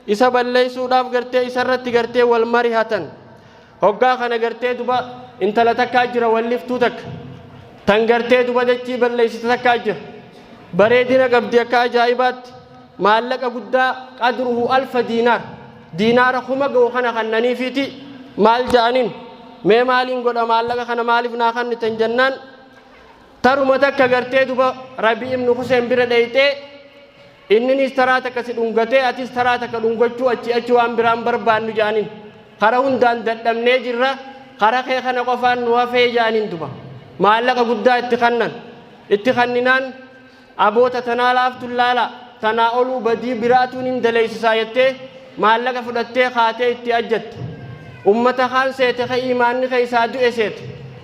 isa balleessuudhaaf gartee isarratti gartee wal marihatan. Hoggaa kana gartee duba intala takkaa jira, walliftuu takka tan gartee duba dachii balleessite takkaa jira. Bareedina qabdi akka ajaa'ibaatti. Maallaqa guddaa قدره 1000 دينار, diinaara 1000 ga'u kana kannaniifiiti maal ja'aniin? Mee maaliin godha maallaqa kana, maaliif naa kannitan jennaan, taruma takka gartee duba Rabii ibnu Huseen bira dheeyxee, inninis taraa takka si dhungatee, atis taraa takka dhungachuu, achi achi waan biraan barbaannu ja'aniin. Kara hundaan dadhabnee jirra, kara kee kana qofaan nu hafee ja'aniin. Duba maallaqa guddaa itti kannan. Itti kanninaan, aboota tanaa laaftuun laala, tanaa oluu badii biraatuun hin daleeysisaa jettee maallaqa fudhattee kaatee itti ajjatte. Ummata kaan seete, ka imaanni keessaa du'e seete,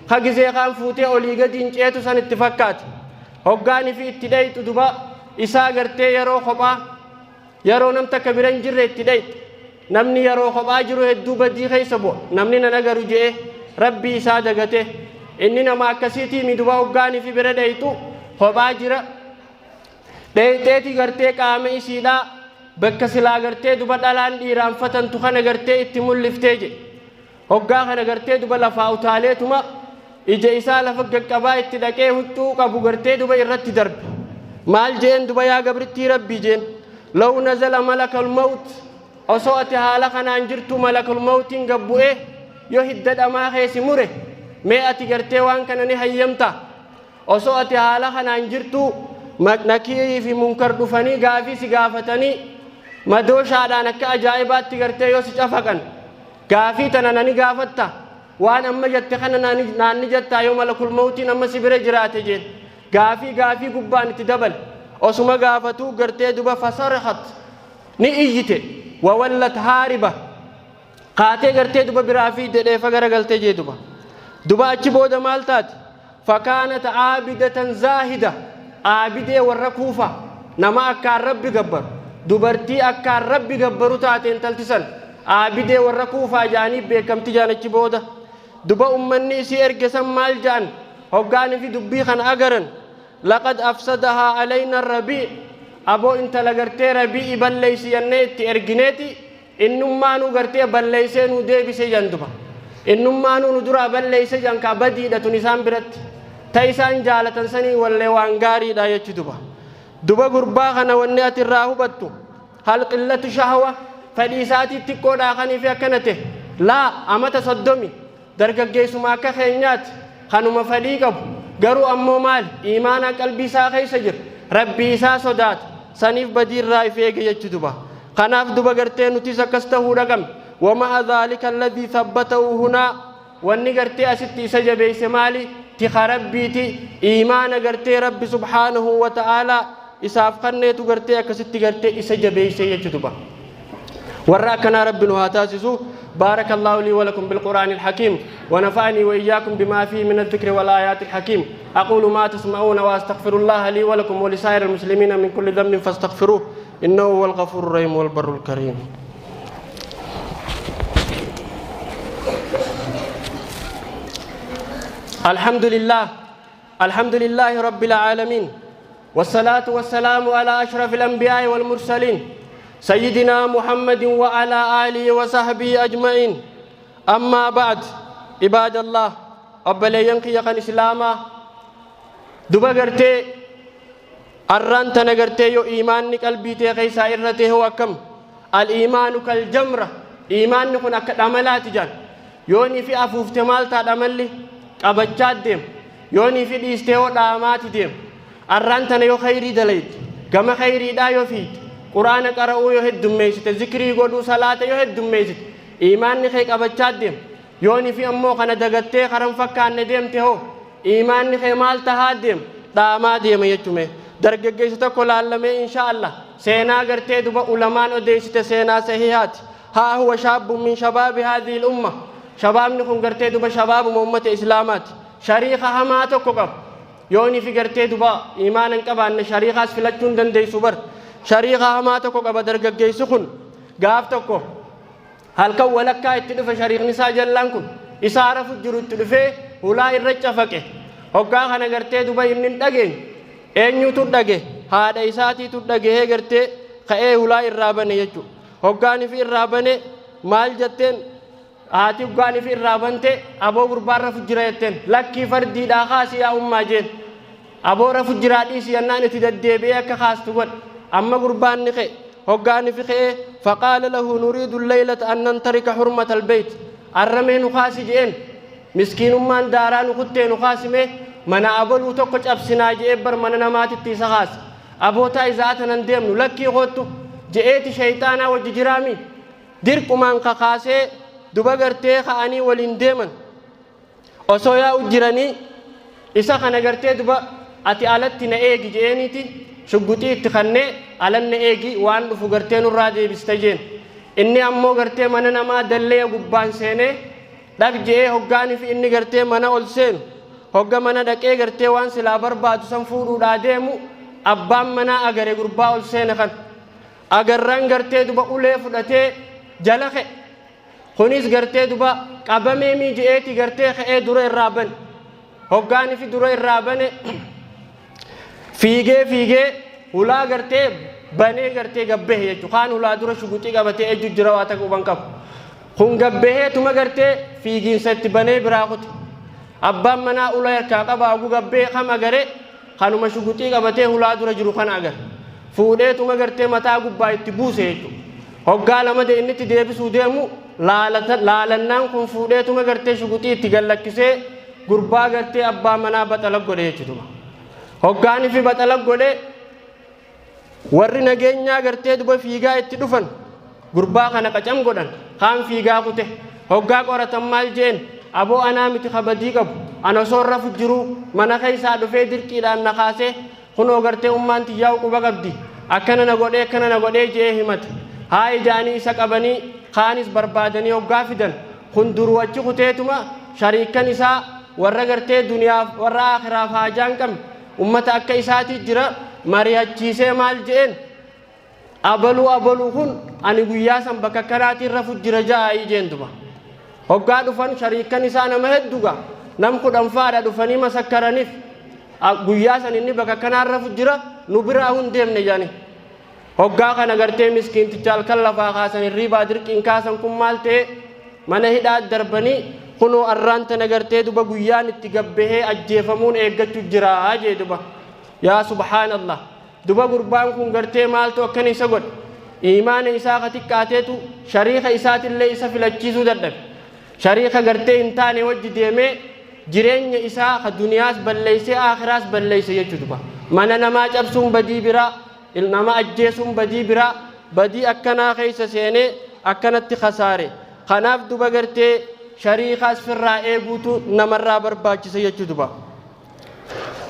ka gizee kaan fuutee olii gadi hin ceetu san itti fakkaate. Hoggaanii fi itti dheeyxu duba isaa gartee yeroo kophaa, yeroo nam takka bira hin jirre itti dheeyxe. Namni yeroo kophaa jiru hedduu badii keessa bu'a. Namni nan agaru je'e Rabbii isaa dagate. Inni nama akkasiitii mi duba hoggaanii fi bira dheeyxu kophaa jira. Dheeyxeeti gartee qaama isiidhaa bakka silaa gartee duba dhalaan dhiiraan fatantu kana gartee itti mul'iftee jedhe. Hoggaa kana gartee duba lafaa utaaleetuma ija isaa lafa gaqqabaa itti dhaqee huccuu qabu gartee duba irratti darbe. Maal jeen duba? Yaa gabrittii Rabbii jeen, لو نزل ملك الموت, osoo ati haala kanaan jirtu malakul mawtiin gabbu'ee yoo hidda dhamaa keesi mure, mee ati gartee waan kana ni hayyamta? Osoo ati haala kanaan jirtu Nakiirii fi Munkar dhufanii gaafii si gaafatanii, madooshaadhaan akka ajaa'ibaatti gartee yoo si cafaqan, gaafii tana nani gaafatta? Waan amma jette kana naanni jettaa yoo malakul mawtiin amma si bira jiraate jeen. Gaafii gaafii gubbaan itti dabale. Osuma gaafatuu gartee duba فصرخت, ni iyyite, وولت هاربة, kaatee gartee duba biraa fi dheefa garagaltee jee duba. Duba achi booda maal taate? فكانت عابدة زاهدة عابدة والركوفة نما أكار ربي قبر دبرتي أكار ربي قبرو تاتين تلتسن عابدة والركوفة جانب بكم تجانب بودا دبا أمني سي إرجسن مال جان هقاني في دبي خن أجرن لقد أفسدها علينا الربيع أبو انت لغرتي ربيع بليسي النيت إرجنيتي إنما نو غرتي بليسي نو ديبسي جندبا إنما نو ندرا بليسي جان كبدي دتونيسان برت تايسان جالتن سني ولا وانغاري دا يچدبا دبا غربا خنا ونيات الراهبتو هل قلة شهوة فليساتي تكودا خني في كنته لا أما تصدمي درجة ما كخينات خنوما فليقب غرو أمو مال إيمانا قلبي ساخي سجر ربي سا صدات سنيف بدير راي فيك يچدبا خناف دبا غرتي نتي سكسته رقم ومع ذلك الذي ثبته هنا واني غرتي أستي سجبي سمالي تخربيتي إيمان غرتي ربي سبحانه وتعالى إساف قنيتو غرتي أكستي غرتي إسجبي سيجدبا وراكنا رب نهاتاسسو بارك الله لي ولكم بالقرآن الحكيم ونفعني وإياكم بما فيه من الذكر والآيات الحكيم أقول ما تسمعون وأستغفر الله لي ولكم ولسائر المسلمين من كل ذنب فاستغفروه إنه هو الغفور الرحيم والبر الكريم. الحمد لله الحمد لله رب العالمين والصلاة والسلام على أشرف الأنبياء والمرسلين سيدنا محمد وعلى آله وصحبه أجمعين. أما بعد عباد الله أبلي ينقي يقن إسلاما دبا غرتي أران تنغرتي يو إيمان قلبي تيغي سائرته هو كم الإيمان كالجمرة إيمان نكون أكد عملات جان يوني في أفوف تمال تاد قبچات ديم يوني في ديستيو دامات ديم أران تن يو خيري دليت كما خيري دا يو فيت قرآن قرأو يو هدميست ذكري قدو صلاة يو هدميست إيمان نخي قبچات ديم يوني في أمو خنا دغتي خرم فكان نديم تهو إيمان نخي مال تهاد ديم داما ديم يچمه درگگيست كلالمه إن شاء الله سينا غرتي دبا علمان وديست سينا صحيحات ها هو شاب من شباب هذه الأمة شباب نكون غرتي دبا شباب أمة إسلامات شريخة هما تكوكب يوني في غرتي دبا إيمانا قبان شريخة فلچون دندي سوبر شريخة هما تكوكب درگگيسخن غاف تكو هل كو ولكا اتدف شريخ نساء جلانكم إسارة فجرو اتدفه ولا الرجفك هقا خنا غرتي دبا إنن دغين أنيو تدغه هذا إساتي تدغه غرتي خئه ولا الرابن يجو هقاني في الرابن مال جتين haati hoggaanii fi irraa bante aboo gurbaan rafu jira jetteen lakkii fardiidhaa kaasi yaa ummaa jeen aboo rafu jiraa dhiisi jennaan itti deddeebi'ee akka kaastu godhe amma gurbaan ni ka'e hoggaanii fi ka'ee faqaala lahu nuriidu leylata an nantarika hurmata albeyt arramee nu kaasi je'een miskiinummaan daaraa nu kuttee nu kaasimee mana aboluu tokko cabsinaa je'ee bar mana namaatitti isa kaase abootaa izaa tanan deemnu lakkii koottu je'eeti shayxaanaa wajji jiraami dirqumaan kakaasee duba gartee ka'anii waliin deeman osoo yaa'u jiranii isa kana gartee duba ati alatti na eegi je'eeniiti shugguxii itti kannee alan na eegi waan dhufu gartee nurraa deebista jeen inni ammoo gartee mana namaa dallee gubbaan seenee dhaq je'ee hoggaanii fi inni gartee mana ol seenu hogga mana dhaqee gartee waan silaa barbaadu san fuudhuudhaa deemu abbaan manaa agare gurbaa ol seene kan agarraan gartee duba ulee fudhatee jala ka'e kunis gartee duba qabamee miiji'eeti gartee ka'ee dura irraa bane hoggaanii fi dura irraa bane fiigee fiigee hulaa gartee banee gartee gabbehe jechuudha kaan hulaa dura shuguxii qabatee ejju jira waa takka quban qabu kun gabbehee tuma gartee fiigiinsa itti banee biraa kute abbaan manaa ulaa harkaa qaba hagu gabbee kam agaree kanuma shuguxii qabatee hulaa dura jiru kana agare fuudhee tuma gartee mataa gubbaa itti buuse jechuudha hoggaa lama de inni itti deebisuu deemu laalannaan kun fuudheetuma gartee shuguxii itti gallakkisee gurbaa gartee abbaa manaa baxala godhe jechuudha. Hoggaanii fi baxala godhe warri nageenyaa gartee duba fiigaa itti dhufan gurbaa kana qacam godhan kaan fiigaa kute hoggaa qoratan maal jeen aboo anaa miti kabadii qabu ana osoo rafu jiru mana keessaa dhufee dirqiidhaan na kaasee kunoo gartee ummaan tiyyaa'u quba qabdi akkana na godhee akkana na godhee jee himate haa ijaanii isa qabanii kaanis barbaadanii hoggaa fidan kun duruu achi kuteetuma shariikan isaa Warra gartee duniyaaf warra aakhiraaf haajaa hin qabne ummata akka isaatii jira. Mari'achiisee maal je'een? Abaluu abaluu kun ani guyyaa san bakka akkanaatiin rafu jira ja'aa jeen duba. Hoggaa dhufan shariikan isaa nama hedduga nam 10 faadha dhufanii masakkaraniif guyyaa san inni bakka akkanaan rafu jira, nu biraa hun deemne jedhani. Hoggaa kana gartee miskiinticha halkan lafaa kaasan, hirriibaa dirqiin kaasan. Kun maal ta'e? Mana hidhaa darbanii kunoo arraan tana gartee duba guyyaan itti gabbahee ajjeefamuun eeggachuu jira jee duba. Yaa subhaanallah, duba gurbaan kun gartee maaltu akkana isa godhe? Iimaana isaa ka xiqqaateetu shariika isaatillee isa filachiisuu dadhabe. Shariika gartee hin taane wajji deemee jireenya isaa ka duniyaas balleeysee aakhiraas balleeyse jechuu duba. Mana namaa cabsuun badii biraa, nama ajjeesuun badii biraa, badii akkanaa keessa seenee akkanatti kasaare. Kanaaf duba gartee shariikaas firraa eeguutu namarraa barbaachisa jechuu duba.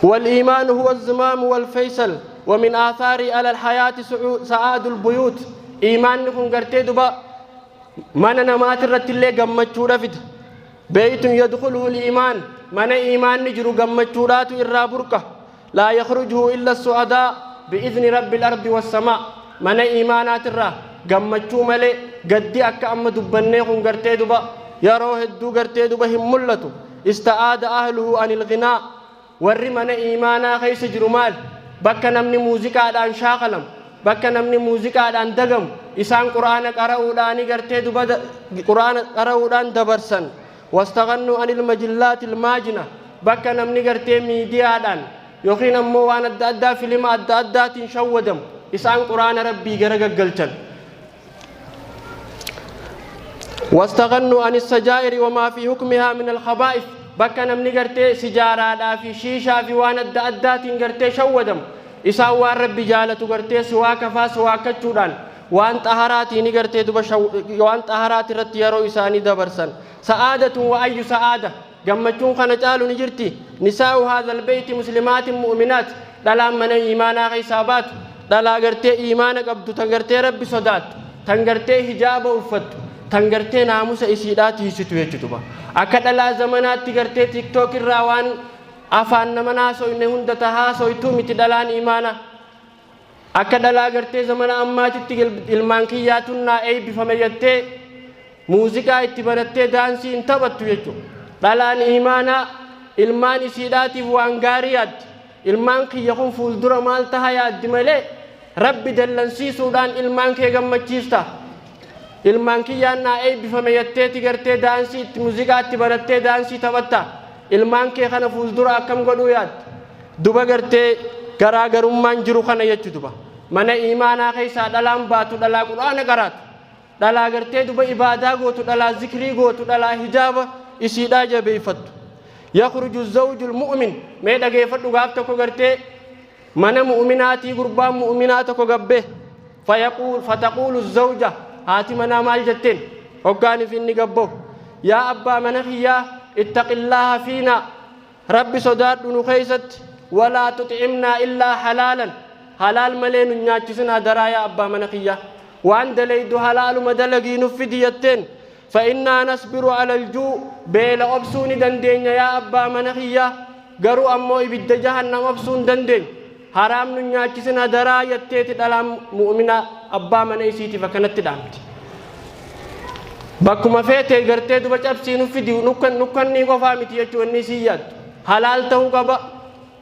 والإيمان هو الزمام والفيصل، ومن آثاره على الحياة سعاد البيوت. إيمان كن غرتي دبا mana namaati irratti illee gammachuudha fida. بيت يدخله الإيمان، mana iimaanni jiru gammachuudhaatu irraa burqa. لا يخرجه إلا السعداء بإذن رب الأرض والسماء. Mana iimaanaatirraa gammachuu malee gaddi akka amma dubbannee kun gartee duba yeroo hedduu gartee duba hin mul'atu. استعاد أهله عن الغناء. Warri mana iimaanaa keessa jiru maal? Bakka namni muuziqaadhaan shaakalamu, bakka namni muuziqaadhaan dagamu, isaan quraana qara'uudhaani gartee duba quraana qara'uudhaan dabarsan. واستغنوا عن المجلات الماجنة. Bakka namni gartee miidiyaadhaan yookiin ammoo waan adda addaa, filima adda addaatiin shawwadamu, isaan quraana rabbii gara gaggalchan. واستغنوا عن السجائر وما في حكمها من الخبائث. Bakka namni gartee sijaaraadhaa fi shiishaa fi waan adda addaatiin gartee shawwadamu, isaan waan rabbi jaalatu gartee siwaaka faa siwaakkachuudhaan waan xaharaatiin gartee duba waan xaharaati irratti yeroo isaanii dabarsan. سعادة وأي سعادة، gammachuun kana caalu ni jirti? نساء هذا البيت مسلمات مؤمنات. Dhalaan mana iimaanaa keessaa baatu dhalaa gartee iimaana qabdu, tan gartee rabbi sodaattu, tan gartee hijaaba uffattu, tan gartee naamusa isiidhaa tiisitu jechuudha. Akka dhalaa zamanaatti gartee TikTok irraa waan afaan nama naasoyne hunda tahaasoytuu miti dhalaan iimaanaa. Akka dhalaa gartee zamana ammaatitti ilmaan kiyyaatun naa eebbifame jettee muuziqaa itti banattee daansii hin taphattu jechuudha. Dhalaan iimaanaa ilmaan isiidhaatiif waan gaarii yaaddi. Ilmaan kiyya kun fuuldura maal taha yaaddi malee rabbi dallansiisuudhaan ilmaan kee gammachiista. Ilmaan kiyyaan naa eebbifame jetteeti gartee daansii itti muuziqaa itti banattee daansii taphatta. Ilmaan kee kana fuuldura akkam godhuu yaaddi? Duba gartee garaagarummaan jiru kana jechuu duba. Mana iimaanaa keessaa dhalaan baatu dhalaa quraana qaraatu. Dhalaa gartee duba ibaadaa gootu, dhalaa zikrii gootu, dhalaa hijaaba isiidhaa jabeeffattu. يخرج الزوج المؤمن. Mee dhageeffadhu, gaaf tokko gartee mana mu'minaatii gurbaan mu'minaa tokko gabbe. فيقول فتقول الزوجة، haati manaa maal jetteen hoggaaniif inni gabbo? Yaa abbaa mana kiyyaa، اتق الله فينا، rabbi sodaadhu nu keeysatti. ولا تطعمنا إلا حلالا، halaal malee nu nyaachisin hadaraa. Yaa abbaa mana kiyyaa, waan dalaydu halaaluma dalagii nuf fidi jetteen. فإنا نصبر على الجوع، beela obsuu ni dandeenya yaa abbaa mana kiyyaa, garuu ammoo ibidda jahannam obsuu hin dandeenyu. Haraam nu nyaachisin hadaraa jetteeti dhalaan mu'mina abbaa mana isiitiif akkanatti dhaamti. Bakkuma feete gartee duba cabsii nu fidi nukkannii qofaa miti jechuu. Inni isii yaaddu halaal ta'uu qaba.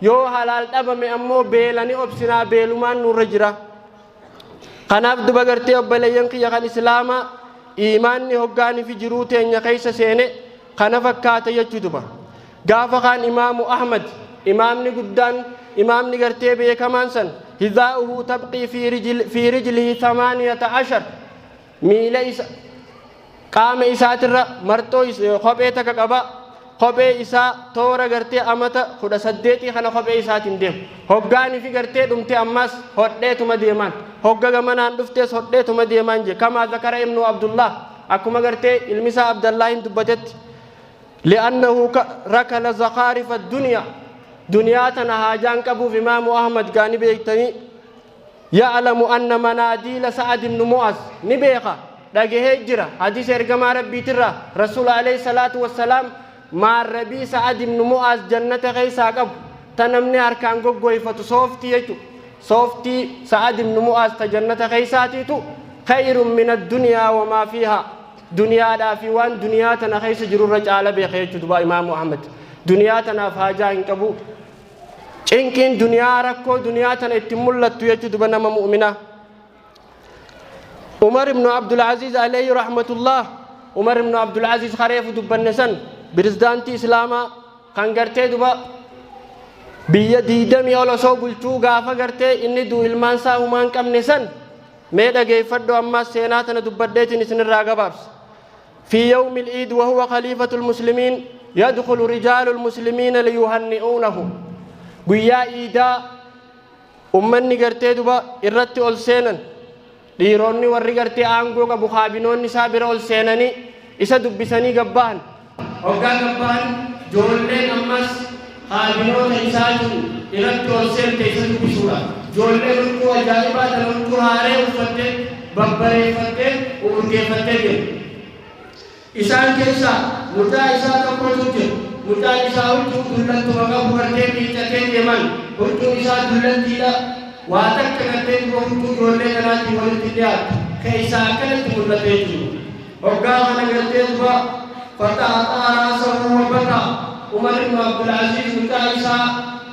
Yoo halaal dhabame ammoo beelani obsinaa, beelumaan nurra jira. Kanaaf duba gartee obboleeyyan kiyya kan islaamaa, iimaanni hoggaanii fi jiruu teenya keessa seene kana fakkaata jechuu duba. Gaafa kaan imaamu Ahmad, imaamni guddaan, imaamni gartee beekamaan san, حذاؤه تبقي في رجله 18، miila isa qaama isaatirra marxoo kophee takka qaba. Kophee isaa toora gartee amata 18 kana kophee isaatiin deemu. Hoggaanii fi gartee dhumte ammas hodheetuma deemaan, hogga gamanaan dhuftees hodheetuma deemaan je. كما ذكر ابنه عبد الله، akkuma gartee ilmi isaa Abdallaahin dubbatetti. لأنه ركل زخارف الدنيا، duniyaa tana haajaan qabuuf imaamu Ahmad gaani beektanii. يعلم أن مناديل سعد بن معاذ، ni beeka, dhagahee jira hadiisa ergamaa rabbiitirraa, rasuula عليه الصلاة والسلام. Maarrabii Sa'ad ibnu Mu'aaz jannata keessaa qabu ta namni harkaan goggoyfatu sooftii jechuudha. Sooftii Sa'ad ibnu Mu'aaz ta jannata keessaatiitu khayrun min addunyaa wamaa fiihaa. Duniyaadhaa fi waan duniyaa tana keessa jirurra caala beeka jechuudha duba Imaamu Ahmad. Duniyaa tanaaf haajaa hin qabu. Cinqiin duniyaa rakkoo duniyaa tana ittiin mul'attu jechuudha duba nama mu'minaa. Umar ibnu Abdul Aziz alayhi rahmatullah, Umar ibnu Abdul Aziz kareefu dubbanne san, pirezidaantii Islaamaa kan gartee duba biyya 20 ol osoo bulchuu gaafa gartee inni du'u ilmaan isaa humaa hin qabne san, mee dhageeffadhu. Ammaas seenaa tana dubbadheetiin isinirraa gabaabsa. في يوم العيد وهو خليفة المسلمين يدخل رجال المسلمين ليهنئونه. Guyyaa iidaa ummanni gartee duba irratti ol seenan, dhiironni warri gartee aangoo qabu kaabinoonni isaa bira ol seenanii isa dubbisanii gabbahan. Hoggaa gabbahan ijoolleen ammas kaabinoota isaatiin irratti ol seente isa dubbisuudha. Ijoolleen huccuu ajaa'ibaa tana, huccuu haaree uffattee, babbareeffattee, urgeeffattee jiru. Isaan keessaa mucaa isaa tokkotu jira. Mucaan isaa huccuu dullattuma qabu gartee miiccatee deeman. Huccuun isaa dullattiidha. Waa takka gartee duba huccuu ijoollee kanaatiin walitti dhiyaatu. Keessaa akkanatti mul'atee jiru. Hoggaa kana gartee duba فطأطأ رأسه وبكى. Umar ibn Abdul Aziz mucaa isaa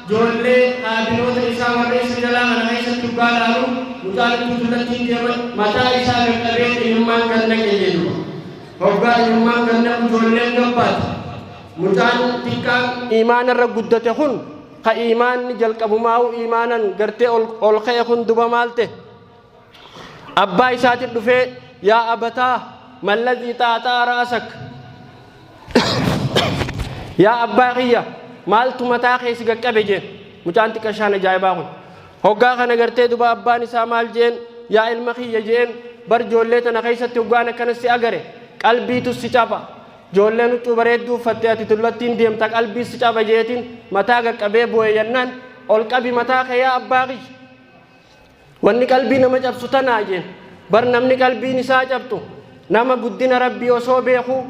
ijoollee kaabinoota isaa warra isa jalaa kana keessatti hoggaa laalu, mucaan huccuu dullattiin deeman mataa isaa qaqqabee imimmaan kan naqe jedhu. Hoggaa imimmaan kan naqu ijoolleen gabbaate. Mucaan xiqqaan iimaana irra guddate kun, ka iimaanni jalqabumaa'u iimaanan gartee ol ka'e kun duba maal ta'e? Abbaa isaatiin dhufee, "يا أبتاه، ما الذي طأطأ رأسك? Yaa abbaa kiyya, maaltu mataa kee si qaqqabe?" jeen. Mucaan xiqqashaan ajaa'ibaa kun hoggaa kana gartee duba abbaan isaa maal jeen? "Yaa ilma kiyya," jeen, "bar ijoollee tana keessatti hoggaan akkana si agare qalbiitu si caba. Ijoolleen huccuu bareedduu uffattee ati tullattiin deemta, qalbii si caba jeetiin mataa qaqqabee boo'e." Jennaan, "Ol qabi mataa kee, yaa abbaa kiyya, wanni qalbii nama cabsu tanaa," jeen. "Bar namni qalbiin isaa cabtu nama guddina Rabbii osoo beekuu,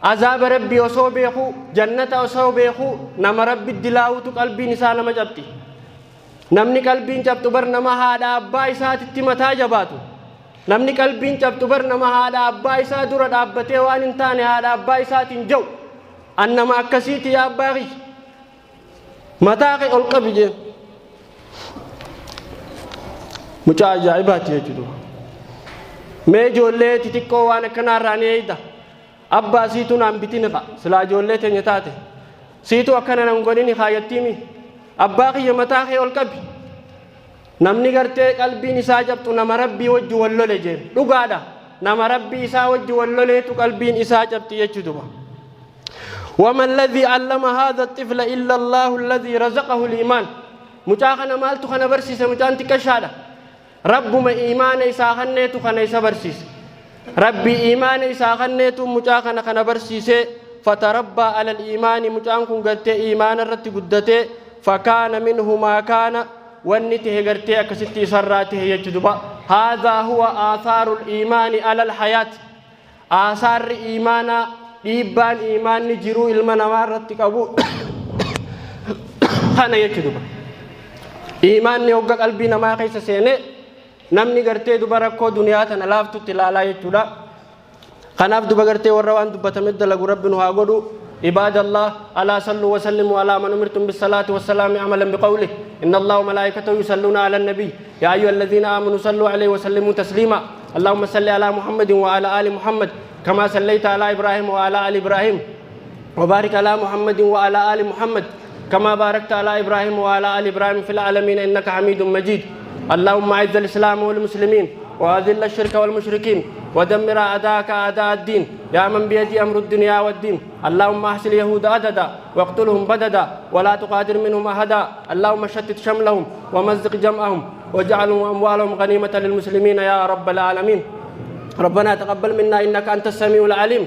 azaaba Rabbii osoo beekuu, jannata osoo beekuu nama Rabbi dilaawutu qalbiin isaa nama cabti. Namni qalbiin cabtu bar nama haadha abbaa isaatitti mataa jabaatu. Namni qalbiin cabtu bar nama haadha abbaa isaa dura dhaabbatee waan hin taane haadha abbaa isaatiin jau. An nama akkasiiti, yaa abbaa kiyya. Mataa kee ol qabi," jeen. Mucaa ajaa'ibaati jechuudha. Mee ijoollee xixiqqoo waan akkanaarraa ni eeyda. "Abbaa, siitu naan bitin qa silaa ijoollee teenya taate. Siitu akkana nan godhini kaayattiimi. Abbaa kiyya, mataa kee ol qabi. Namni gartee qalbiin isaa cabxu nama Rabbii wajji wal lole," jeen. Dhugaadha. Nama Rabbii isaa wajji wal loleetu qalbiin isaa cabxi jechuudha. وما الذي علم هذا الطفل إلا الله الذي رزقه الإيمان. Mucaa kana maaltu kana barsiise? Mucaan xiqqashaadha. Rabbuma iimaana isaa kanneetu kana isa barsiise. Rabbi iimaana isaa kanneetu mucaa kana kana barsiise. فتربى على الإيمان. Mucaan kun gartee iimaana irratti guddatee, فكان منه ما كان. Wanni tahe gartee akkasitti isarraa tahe jechu duba. هذا هو آثار الإيمان على الحياة. Aasaarri iimaanaa, dhiibbaan iimaanni jiruu ilma namaa irratti qabu kana jechu duba. Iimaanni hogga qalbii namaa keessa seenee, namni gartee duba rakkoo duniyaa tana laaftutti ilaalaa jechuudha. Kanaaf duba gartee warra waan dubbatame dalagu Rabbi nu haa godhu. عباد الله، ألا صلوا وسلموا على من أمرتم بالصلاة والسلام عملا بقوله: إن الله وملائكته يصلون على النبي، يا أيها الذين آمنوا صلوا عليه وسلموا تسليما. اللهم صل على محمد وعلى آل محمد كما صليت على إبراهيم وعلى آل إبراهيم، وبارك على محمد وعلى آل محمد كما باركت على إبراهيم وعلى آل إبراهيم في العالمين إنك حميد مجيد. اللهم أعز الإسلام والمسلمين، وأذل الشرك والمشركين، ودمر أعداءك أعداء الدين، يا من بيده أمر الدنيا والدين. اللهم احص اليهود عددا، واقتلهم بددا، ولا تغادر منهم أحدا. اللهم شتت شملهم ومزق جمعهم، واجعلهم أموالهم غنيمة للمسلمين يا رب العالمين. ربنا تقبل منا إنك أنت السميع العليم،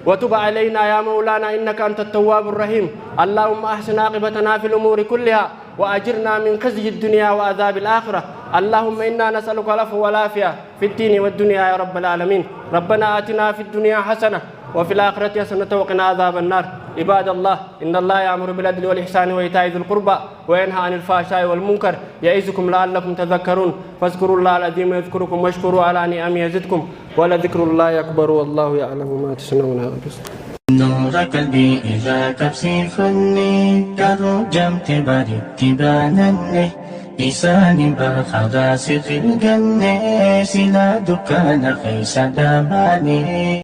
وتب علينا يا مولانا إنك أنت التواب الرحيم. اللهم أحسن عاقبتنا في الأمور كلها، وأجرنا من خزي الدنيا وعذاب الآخرة. اللهم إنا نسألك العفو والعافية في الدين والدنيا يا رب العالمين. ربنا آتنا في الدنيا حسنة وفي الآخرة حسنة وقنا عذاب النار. عباد الله، إن الله يأمر بالعدل والإحسان وإيتاء ذي القربى وينهى عن الفحشاء والمنكر يعظكم لعلكم تذكرون. فاذكروا الله العظيم يذكركم واشكروا على نعمه يزدكم، ولذكر الله أكبر، والله يعلم ما تصنعون. نور قلبي إذا كبسيفني كرجمت برتبانني إساني برخدا سر الجنة سلا دكان خيس داماني.